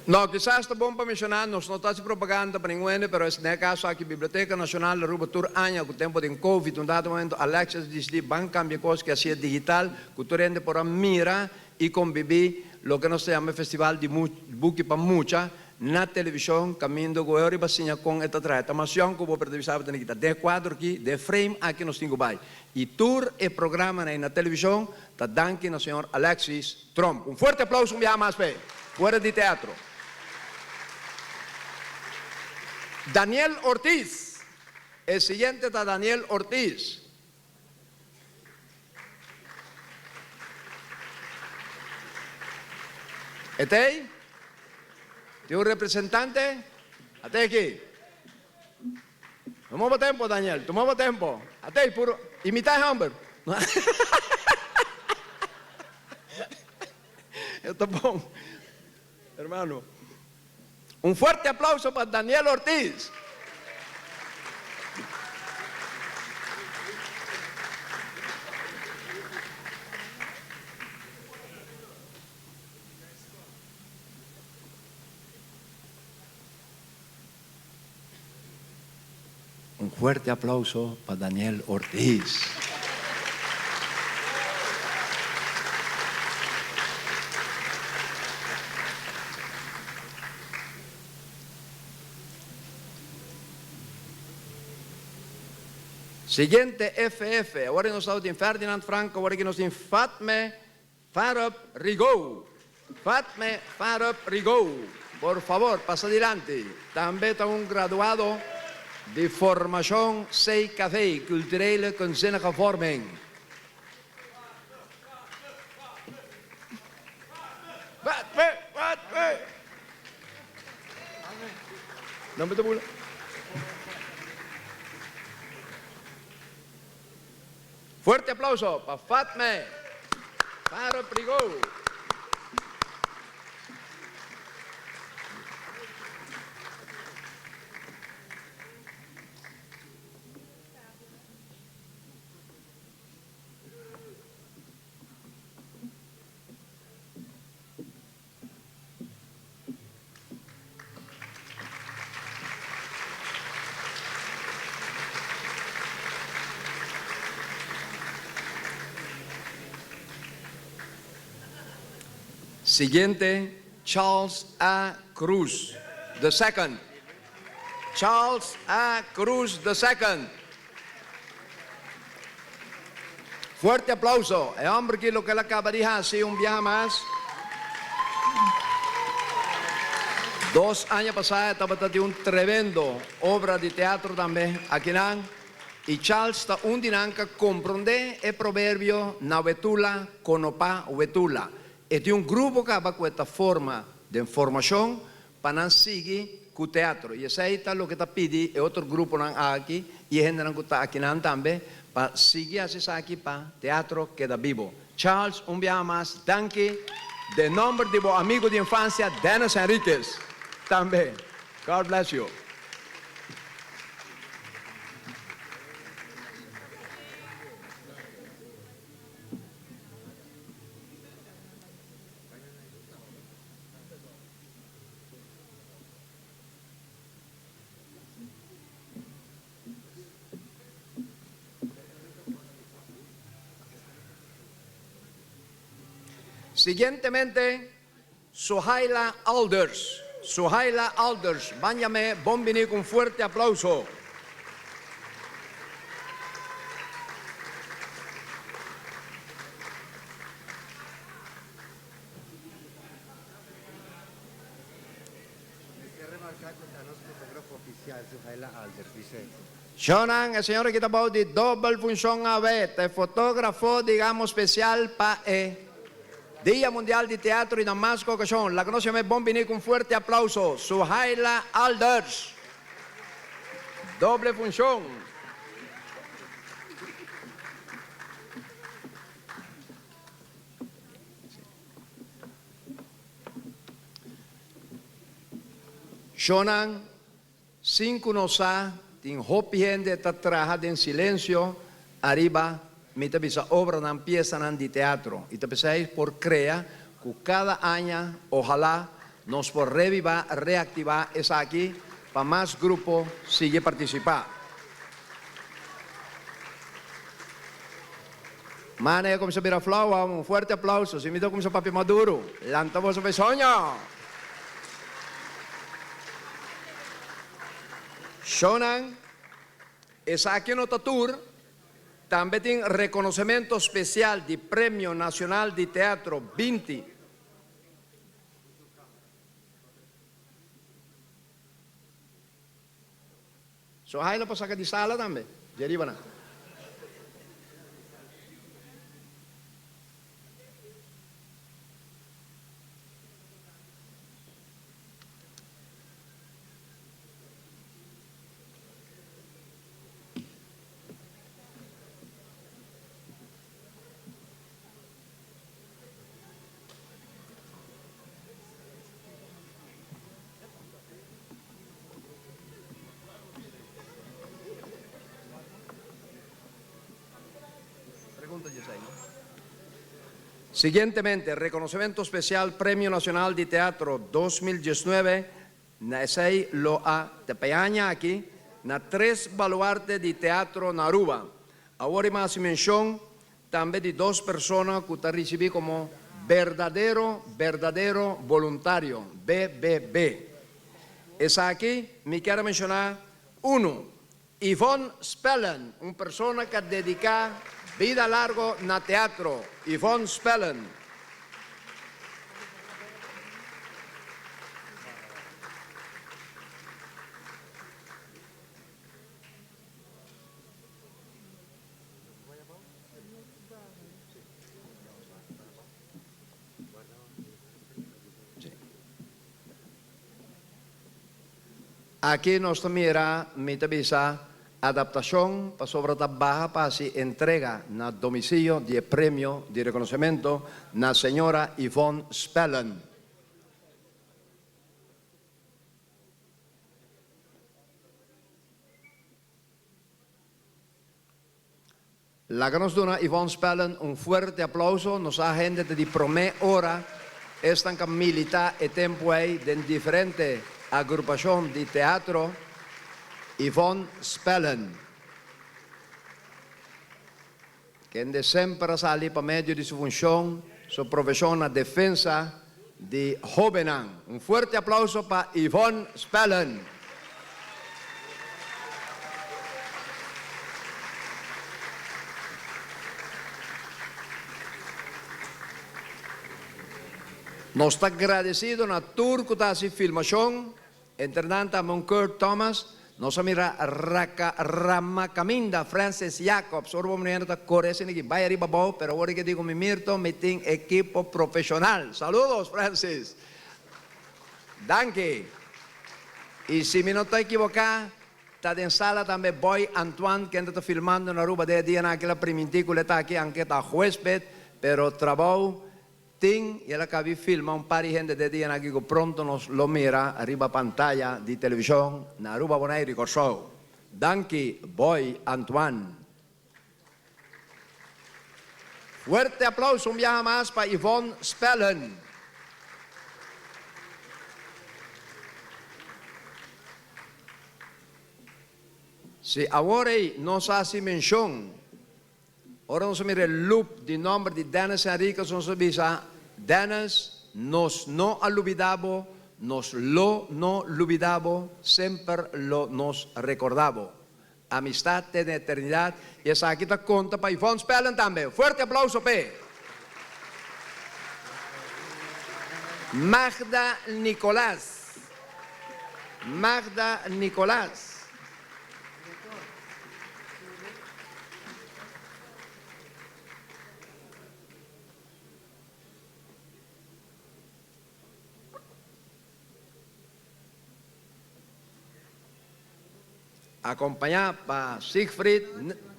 No, kisas ta bon pa menshoná, nos no ta hasi propaganda pa ningun hende, pero es den e kaso aki Biblioteca Nacional di Aruba tur aña ku tempo den Covid un dado momento Alexis a disidí ban kambia kos ke hasié digital ku tur hende por a mira i kombibí loke nos ta yama e festival di buki pa mucha na televishon kaminda ku e riba siña kon e ta traha. Ta mas yòn ku bo pero ta bisa bo tene kita den e kuadro aki, den e frame aki nos tin ku bai. I tur e programanan ei na televishon ta danki na señor Alexis Tromp. Un fuerte aplauso un biaha mas p'e. Fuera di teatro. Daniel Ortiz. E siguiente ta Daniel Ortiz. E ta ei? Tin un representante? Ata aki. Tuma bo tempo, Daniel. Tuma bo tempo. Ata ei, puro. Imita e homber. E ta bon, hermano. Un fuerte aplauso pa Daniel Ortiz. Un fuerte aplauso pa Daniel Ortiz. Siguiente FF, awor nos ta tin Ferdinand Franco, awor aki nos tin Fatme Farup Rigaud. Fatme Farup Rigaud. Por favor, pasa dilanti. Tambe ta un graduado di formacion CKV, Culturele Kunstzinnige Vorming. Fuerte aplauso pa Fatme Faro Prigou. Siguiente, Charles A. Cruz the second. Charles A. Cruz the second. Fuerte aplauso. E homber aki loke el a caba di haci un biaha mas. Dos aña pasa e tabata di un tremendo obra di teatro tambe akinan. Y Charles ta un di nan ca compronde e proverbio na wetula konopa wetula. E tin un grupo caba cu e ta forma den formacion pa nan sigui ku teatro. I esei ta loke ta pidi e otro gruponan aki i e hendenan ku ta akinan tambe pa sigui hasi esaki pa teatro keda bibo. Charles, un biaha mas danki den nomber di bo amigo di infansia Dennis Henriquez tambe. God bless you. Siguientemente, Suhaila Alders. Suhaila Alders, ban yam'é bon bini ku un fuerte aplauso. Mester remarca cu ta nos fotografo oficial, Suhaila Alders, dice. Shonan, e señor aki ta bou di dobel funcion awe, ta e fotografo, digamos, special pa e Dia Mundial di Teatro y na mas cu ocasion. Laga nos yama e bon bini cu un fuerte aplauso, Suhaila Alders. Doble funcion. Shonnan, sin ku nos sa, tin hopi hende ta traha den silensio ariba, mi ta bisa obranan, piesanan di teatro. I ta p'esei por krea ku kada aña, ohalá, nos por revivá, reaktivá esaki pa mas grupo sigui partisipá. Mane a cuminsa bira flauw, un fuerte aplauso. Si mi ta cuminsa papia mas duro, lanta boso pa e soño! Shownan, esaki no ta tur, tambe tin reconocemento special di Premio Nacional di Teatro 20. So Haila por saca di sala tambe, dje riba nan. Siguientemente, reconocimento special Premio Nacional di Teatro 2019 na esey lo a te peaña aki na tres baluarte di teatro na Aruba. Awor y mas mencion Tambe di dos persona cu ta ricibi como berdadero berdadero boluntario, BBB. Esaki mi kier a menciona uno, Yvonne Spellen, un persona cu a dedica bida largo na teatro, Yvonne Spellen. Aki nos ta mira, mi ta bisa, adaptashon pasobra ta baha pa hasi entrega na domisilio di e premio di rekonosementu na señora Yvonne Spellen. Laga nos duna Yvonne Spellen un fuerte aplauso. Nos a hende ta di promé ora esnan ka militá e tempu ei den diferente agrupashon di teatro. Yvonne Spellen, kende semper a sali pa medio di su funshon, su profeshon na defensa di hóbennan. Un fuerte aplauso pa Yvonne Spellen. Nos ta gradesido na tur ku ta hasi filmashon. Entre nan ta mon Kurt Thomas, nos a mira Raka Ramakaminda, Francis Jacobs, ora bo muher ta kore asina aki bai ariba abou, pero awor ke digo mi Mirto mi tin ekipo profeshonal. Saludos Francis. Danki. Y si mi no ta ekiboká, ta den sala tambe Boy Antoine kende ta filmando na Aruba den e dianan aki el a priminti ku lo e ta aki anke ta huesped, pero trabou Tin y el a cabi filma un par di hende de dianan aki cu pronto nos lo mira riba pantaya di television na Aruba, Bonaire y Corsou. Danki Boy Antoine. Fuerte aplauso un biaha mas pa Yvonne Spellen. Si awor ey nos haci mencion. Ora nos a mira e loop di nomber di Dennis Henriquez nos a bisa, Dennis, nos no a lubida bo, nos lo no lubida bo, semper lo nos recorda bo. Amistad te den eternidad y esaki ta conta pa Yvonne Spellen tambe. Fuerte aplauso p'e! Magda Nicolaas Magda Nicolaas. Acompañá pa Siegfried,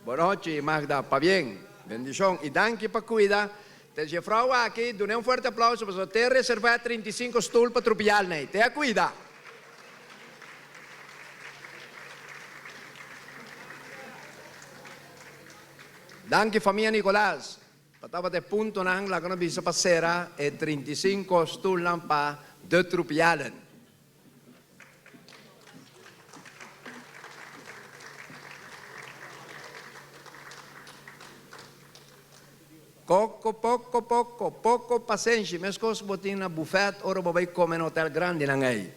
Bonochi, Magda, pabien, bendicion y danki pa cuida te jefrouw aki, dun'e un fuerte aplauso pasobra te reserva 35 stoel pa trupial n'ey, te a cuida. Danki famia Nicolaas pa tabata e puntonan laga nos bisa pa sera e 35 stoelnan pa De Trupialen. Koko poko poko poko pasenshi meskos bo tin na bufèt ora bo bai kome na hotel grandinan ei.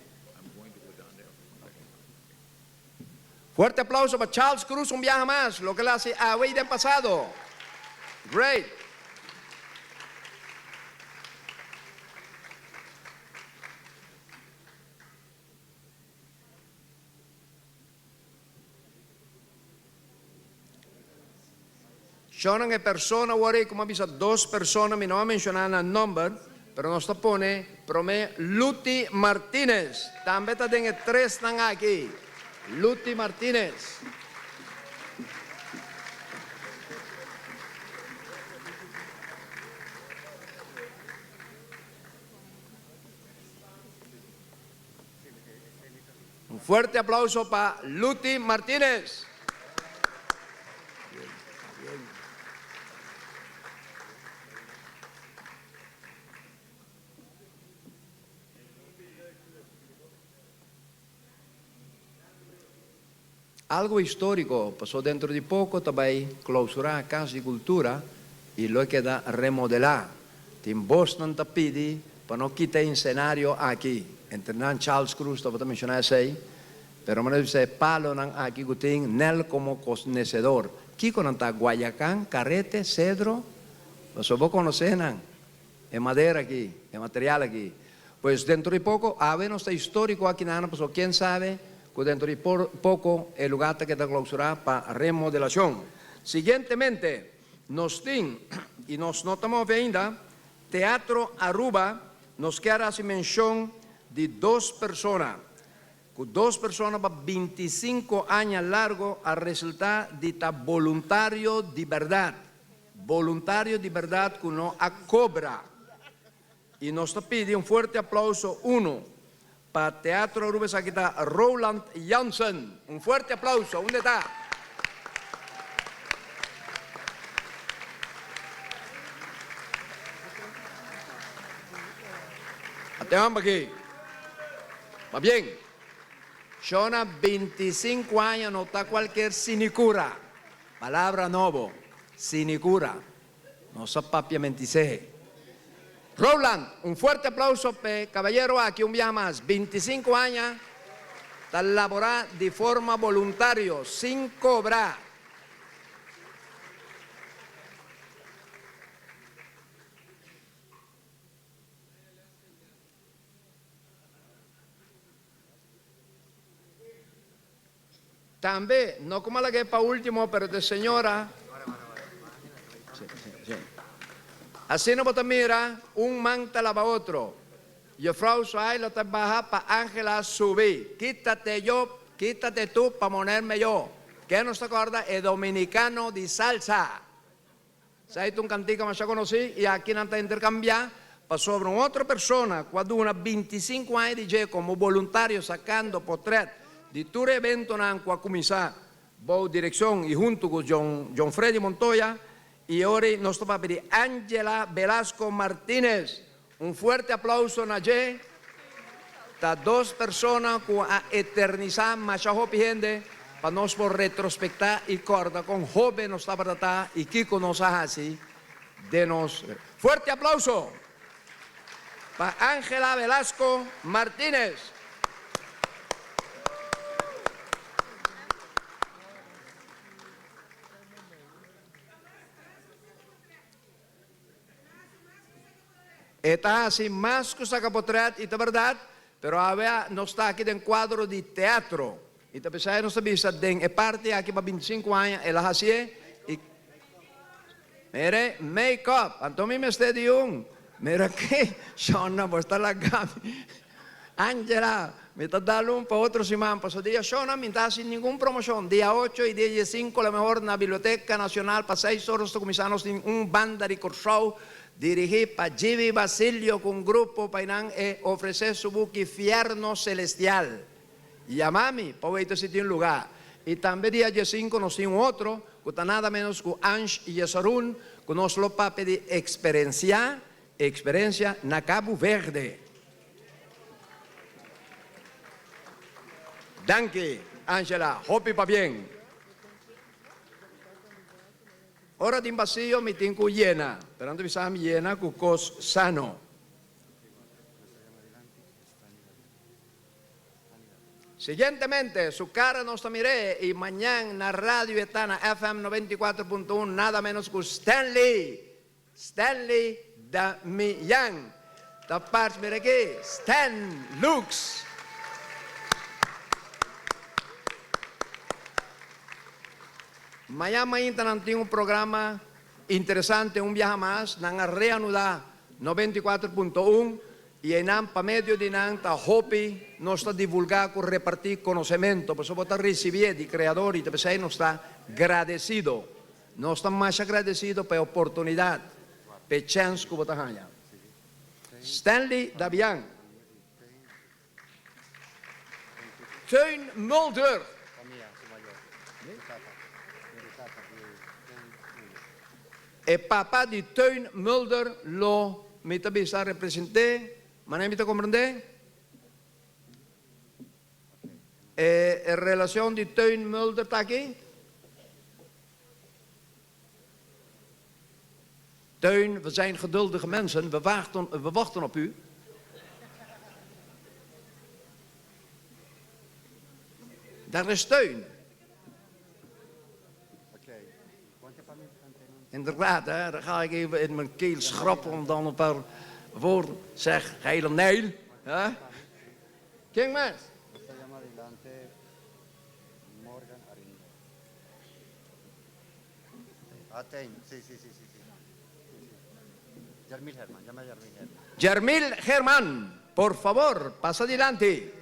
Fuerte aplauso pa Charles Cruz un biaha mas, loke el a hasi awe y den pasado. Great! Shonnan e persona wor ei, como a bisa dos persona, mi no a menciona nan nomber, pero nos ta pone prome Luti Martinez, tambe ta den e tresnan aki, Luti Martinez. Un fuerte aplauso pa Luti Martinez. Algo historico, paso dentro di poco ta bay clausura Cas di Cultura y lo e keda remodela. Tin bosnan ta pidi pa no kita e escenario aki. Entre nan Charles Cruz tabata menciona esey, pero mi no bisa e palonan aki cu tin Nel como conocedor. Kico nan ta? Guayacan, carete, cedro? Paso bo conoce nan, e madera aki, e material aki. Pues dentro di poco, awe nos ta historico aki nan, paso ken sabe cu dentro di poco e lugar ta keda clausura pa remodelacion. Siguientemente nos tin, y nos no ta move ainda, Teatro Aruba, nos kier haci mencion di dos persona. ku dos persona pa bintisinko aña largo a resultá di ta boluntario di bèrdat, boluntario di bèrdat ku no a kobra. I nos ta pidi un fuerte aplauso uno pa Teatro Aruba esaki ta Roland Jansen. Un fuerte aplauso, unda e ta? Ate homber aki. Pabien. Shona 25 aña no ta cualkier sinicura. Palabra nobo, sinicura. No sa papia mentisé. Roland, un fuerte aplauso p'e cabayero aki un biaha mas. 25 aña ta labora di forma boluntario, sin cobra. Tambe, no como lag'é pa ultimo, pero ta e señora. Asina bo ta mira, un man ta laba otro. Juffrouw Suhaila ta baha pa Angela subi. Quítate yo, quítate tú pa monerme yo. Ken nos ta corda? E dominicano di salsa. Esei ta un kantika masha konosí i aki nan ta interkambiá pasobra un otro persona ku a duna 25 aña di dje komo boluntario sakando potrèt di tur e eventonan ku a kuminsá bou direkshon i huntu ku John Freddy Montoya i ora nos ta papia di Angela Velasco Martinez. Un fuerte aplauso na dje. Ta dos persona ku a eternisá masha hopi hende pa nos por retrospektá i kòrda kon hóben nos tabata ta i kiko nos a hasi den nos. Fuerte aplauso pa Angela Velasco Martinez. E ta hasi mas ku saka potret i ta bèrdat, pero awe nos ta aki den kuadro di teatro i ta p'esei nos ta bisa den e parti aki pa 25 aña el a hasié i Mire, make up, anto mi mester di un, mira aki, Shona bo sta laga mi, Angela, mi ta dal un pa otro siman, pasobra dia Shona mi ta hasi ningun promoshon, dia ocho i dia diesinko lo mehor na Biblioteka Nacional pa seis ora nos ta kuminsá nos tin un banda di Kòrsou Dirigí pa Jivi Basilio ku un grupo pa einan e ofresé su buki Fierno Celestial. Yama mi pa weita si tin lugá. I tambe dia diesinko nos tin un otro ku ta nada ménos ku Ansh Yesarun ku nos lo papia di eksperensiá eksperensia na Kabu Verde. Danki Angela, hopi pabien. Ora tin basio mi tin ku yena, pero nan ta bisa mi yena ku kos sano. Siguientemente, su kara nos ta mir'é i mañan na radio e ta na FM 94.1 nada menos ku Stanley, Stanley Damian. Ta parts mira aki, Stan Lux. Mañan mainta nan tin un programa interesante un biaha mas, nan a reanudá 94.1 i einan pa medio di nan ta hopi nos ta divulgá ku repartí konosementu, pasobra bo ta risibié di Kreador i ta p'esei nos ta gradesido. Nos ta masha gradesido pa e oportunidat, pa e chèns ku bo ta haña. Stanley Dabian. Teun Mulder. E papa di Teun Mulder lo mi ta bisa represent'é, manera mi ta komprendé? E relacion di Teun Mulder ta aki? Teun, we zijn geduldige mensen, we wachten, we wachten op u. Daar is Teun. Inderdaad, hè, dan ga ik even in mijn keel schrappen om dan een paar woorden. Zeg, geile Nijl. Hè? Ken mas? Jermil German, por favor, pasa dilanti.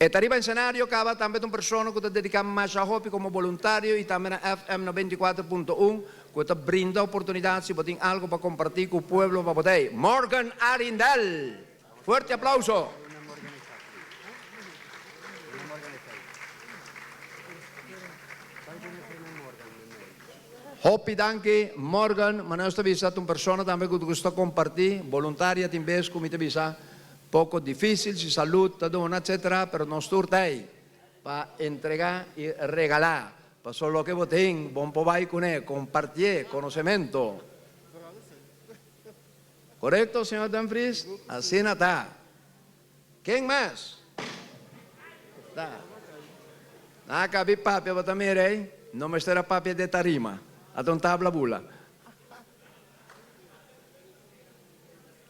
E ta riba escenario caba tambe ta un persona cu ta dedica masha hopi como boluntario y tambe na FM 94.1 cu ta brinda oportunidad si bo tin algo pa comparti cu pueblo pa bo ta ey. Morgan Arrindell! Fuerte aplauso! Hopi danki Morgan, ma nos ta bisa ta un persona tambe cu ta gusta comparti, boluntaria tin bes cu mi ta bisa Poco dificil si salud ta duna etc. Pero nos tur ta ey pa entrega y regala. Paso loke bo tin bon por bay cune, compartie conocemento. Corecto señor Dumfries? Asina ta. Ken mas? Ta. Na cabi papia bo ta mira ey, no mester a papia de tarima. Ata un tabla bula.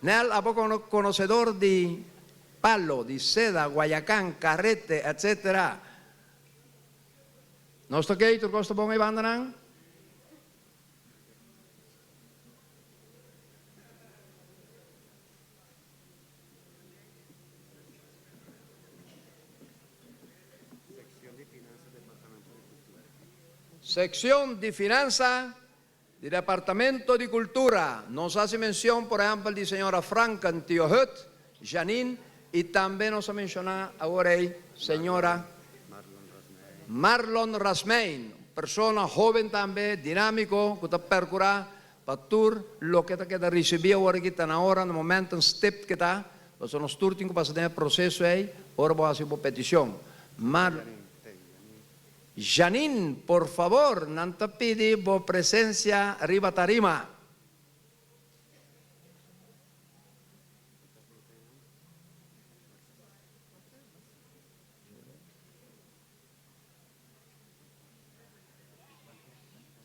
Nel abo conocedor di palo, di seda, guayacan, carrete, etc. Nos ta okey? Tur cos ta bon ey bandanan? Seccion di Finanza Di Departamento di Cultura nos haci mencion por ehempel di señora Franken Tiohut, Janine y tambe nos a menciona awor ey señora Marlon Rasmijn, persona hoben tambe, dinamico cu ta percura pa tur loke ta keda ricibi awor aki ta na ora, na momento, stip cu ta, pasobra nos tur tin cu pasa den e proceso ey ora bo haci bo peticion. Mar. Janine, por favor, nan ta pidi bo presencia riba tarima.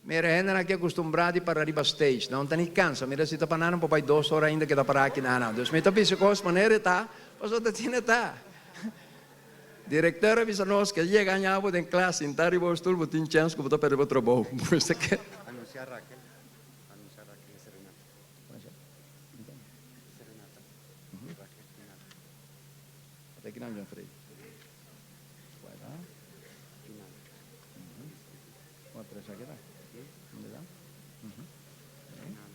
Mira, hendenan aki acostumbrá di para riba stage, nan no ta ni cansa. Mira, si ta pa nan, nan por bai dos ora ainda keda para aki nan. Dus mi ta bisa cos manera e ta, pasobra ta asina e ta. Director a bisa nos ke yega aña bo den klas sinta riba bo stoel bo tin chens ku bo ta perde bo trabou. Mester ke. Anuncia Raquel. Anuncia Raquel e serenata. Serenata. Raquel final. Ata kinan John Frey. Final. Otro esaki ta. Donde ta? Final, final.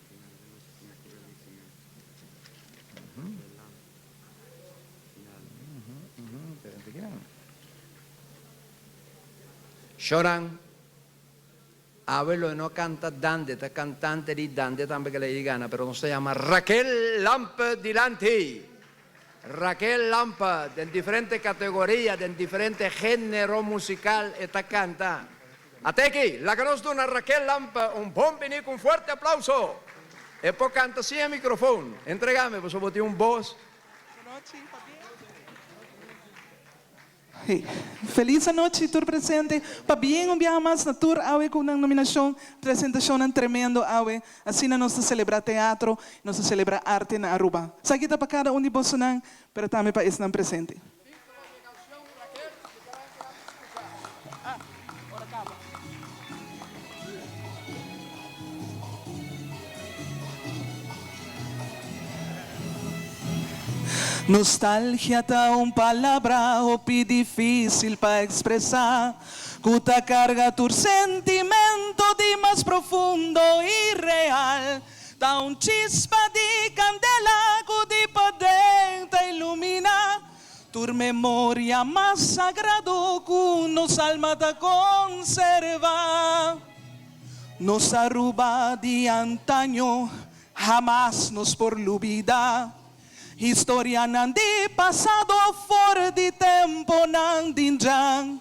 Shoran, awe lo e no canta Dande, ta cantante di Dande tambe ke lei gana, pero nos ta yama Raquel Lampe dilanti. Raquel Lampe den diferente categoria, den diferente genero musical e ta canta. Ateki, laga nos duna Raquel Lampe un bon bini cu un fuerte aplauso. E por canta sin e microfoon. Entregame, pasobra bo tin un bos. Hey, felis anochi tur presente. Pabien un biaha mas na tur awe cu nan nominacion. Presentacionnan tremendo awe. Asina nos ta celebra teatro, nos ta celebra arte na Aruba. Esaki ta pa cada un di bosonan, pero tambe pa esnan presente. Nostalgia ta un palabra hopi difícil pa expresá, cu ta carga tur sentimento di mas profundo y real. Ta un chispa di candela cu di paden ta ilumina Tur memoria mas sagrado ku nos alma ta konservá. Nos Aruba di antaño hamas nos por lubidá. Historianan di pasado for di temponan dinjan.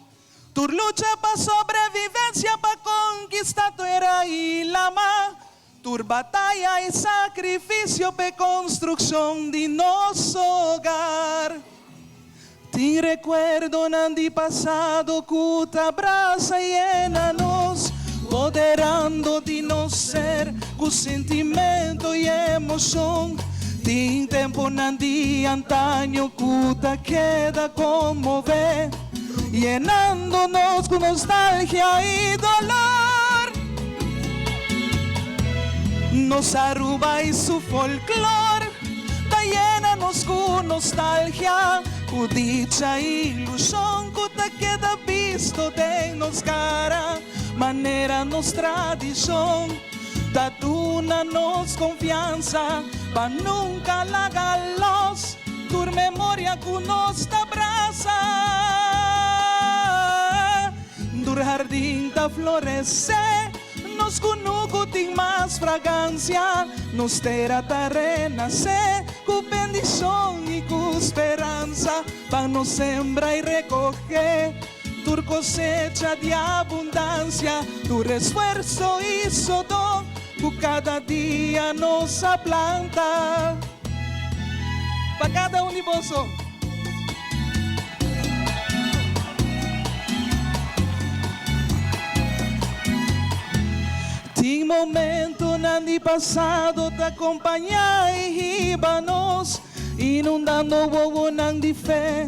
Tur lucha pa sobrevivencia pa konkistá tera i lama. Tur bataya i sakrifisio p'e konstrukshon di nos hogar. Tin rekuerdonan di pasado ku ta brasa yena nos, poderando di nos ser ku sintimento i emoshon. Tin temponan di antaño ku ta keda konmové, yenando nos ku nostalgia i dolor. Nos Aruba i su folklor ta yena nos ku nostalgia. Ku dicha ilushon ku ta keda bisto den nos kara, manera nos tradishon ta duna nos konfiansa pa nunka laga los tur memoria ku nos ta brasa. Tur hardin ta floresé. Nos kunuku tin mas fragansia, nos tera ta renasé ku bendishon i ku speransa pa nos sembra i rekohé tur kosecha di abundansia, tur esfuerso i sodó ku kada dia nos a planta. Pa kada un di boso. Tin momentonan di pasado ta kompañá i hiba nos, inundando wowonan di fe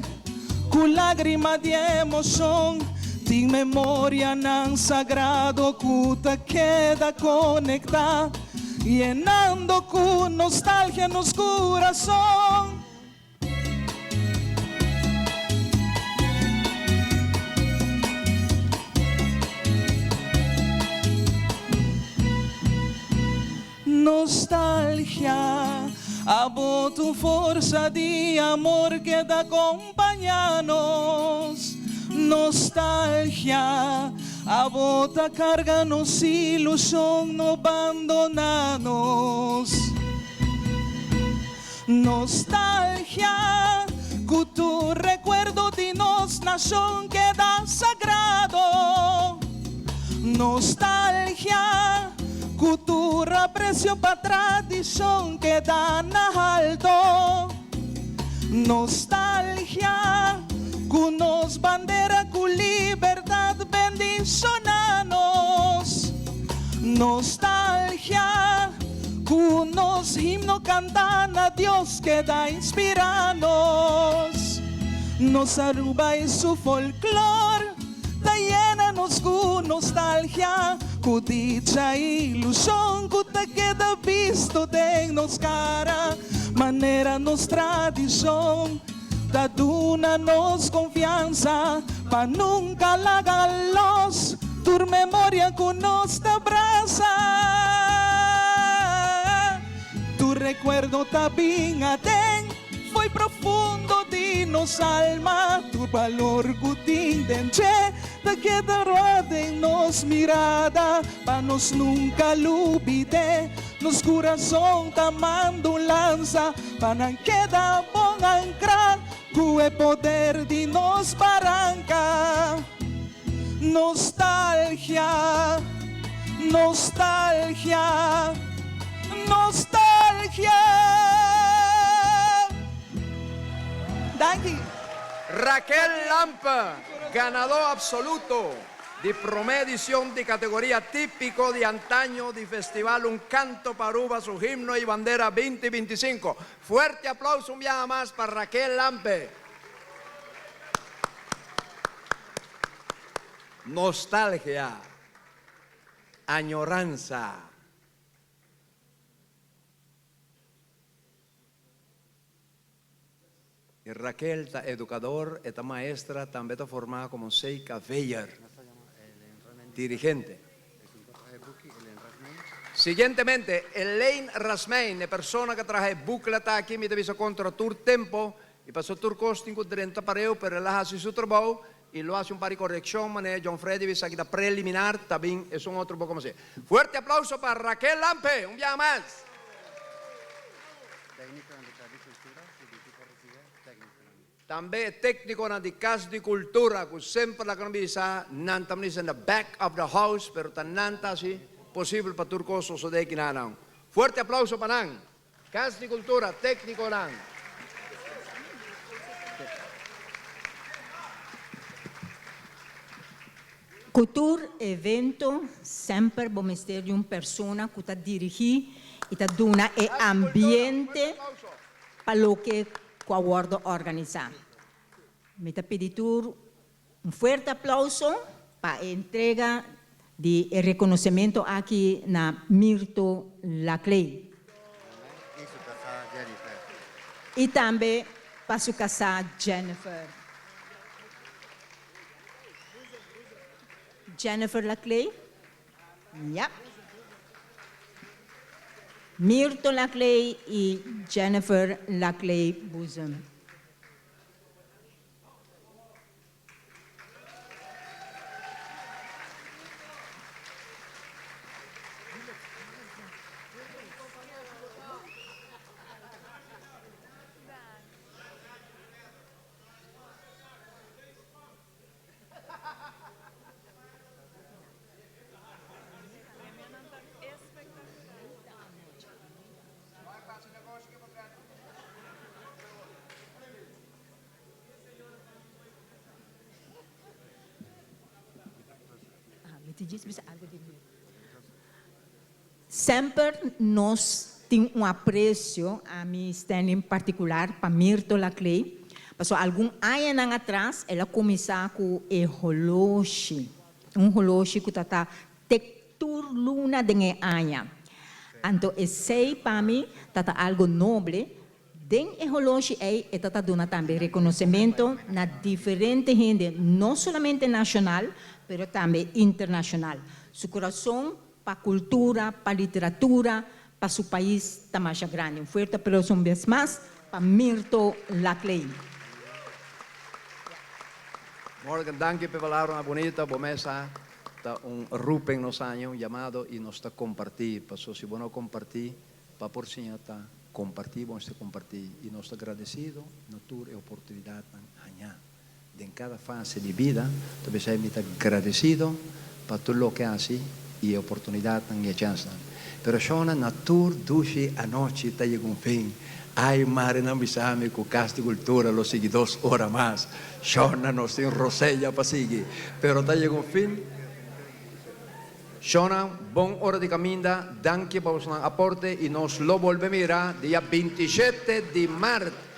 ku lágrima di emoshon. Tin memorianan sagrado ku ta keda konektá, yenando ku nostalgia nos kurason. Nostalgia, abo tu forsa di amor keda kompañá nos. Nostalgia, abo ta karga nos ilushon, no bandoná nos. Nostalgia, ku tur rekuerdo di nos nashon keda sagrado. Nostalgia, ku tur apresio pa tradishon keda na halto. Nostalgia, ku nos bandera ku libertat bendishona nos. Nostalgia, ku nos himno kanta na Dios keda inspira nos. Nos Aruba i su folklor ta yena nos ku nostalgia, ku dicha ilushon ku ta keda bisto den nos kara, manera nos tradishon ta duna nos konfiansa pa nunka laga los tur memoria ku nos ta brasa. Tur rekuerdo ta bin aden fo'i profundo di nos alma, tur balor ku tin den dje ta keda rua den nos mirada pa nos nunka lubid'é. Nos kurason ta manda un lansa pa nan keda bon ankrá ku e poder di nos baranka. Nostalgia, nostalgia, nostalgia. Danki. Raquel Lampe, ganadó absoluto di promé edicion di categoria Típico di Antaño di Festival Un Canto pa Aruba su Himno y Bandera binti bintisinco. Fuerte aplauso un biaha mas pa Raquel Lampe. Nostalgia, añoranza. Y Raquel ta educador, e ta maestra, tambe ta forma como CKV'er, dirigente. Siguientemente, Elaine Rasmijn, e persona cu a traha e booklet aki, mi ta bisa contra tur tempo y paso tur cos tin cu drenta pareu, pero el a haci su trabou y lo haci un par di correccion, manera John Freddy bisa aki ta preliminar, ta bin esun otro poco mas. Fuerte aplauso pa Raquel Lampe, un biaha mas! Tambe e técniconan di Cas di Cultura cu semper laga nos bisa nan ta mester in the back of the house pero ta nan ta haci posibel pa tur cos sosode aki na nan. Fuerte aplauso pa nan. Cas di Cultura, técniconan. Ku tur evento semper bo mester di un persona ku ta dirigí i ta duna e ambiente pa loke ku a wòrdu òrganisá. Mi ta pidi tur un fuerte aplauso pa e entrega di e rekonosementu aki na Mirto Laclay. I tambe. pa su kasá Jennifer. Jennifer Laclay? Ja. Mirto Laclay i Jennifer Laclay Boezem. Semper nos tin un aprecio, ami Stanley en particular, pa Mirto Laclay, pasobra algun añanan atras el a cuminsa cu e holoshi, un holoshi cu ta ta tek tur luna den e aña. Anto esey pa mi ta ta algo noble, Den e holoshi ei e ta ta duna tambe rekonosementu na diferente hende, no solamente nashonal, pero tambe internashonal. Su kurason pa kultura, pa literatura, pa su pais ta masha grandi. Un fuerte aplauso un bes mas pa Mirto Laclay. Morgan, danki p'e palabranan bunita. Bo mes a ta un rupen nos aña, un yamado y nos ta comparti. Paso si bo no comparti, Pa por siña ta kompartí bo mester kompartí i nos ta gradesido na tur e oportunidatnan hañá den kada fase di bida. Ta p'esei mi ta gradesido pa tur loke a hasi i e oportunidatnan i e chènsnan. Pero shona na tur dushi anochi ta yega un fin. Ai mari nan bisa mi ku Kas di Kultura lo sigui dos ora mas. Shona nos tin rosella pa sigui pero ta yega un fin. Shona, bon ora di caminda, danki pa bosonan aporte y nos lo bolbe mira dia 27 di maart.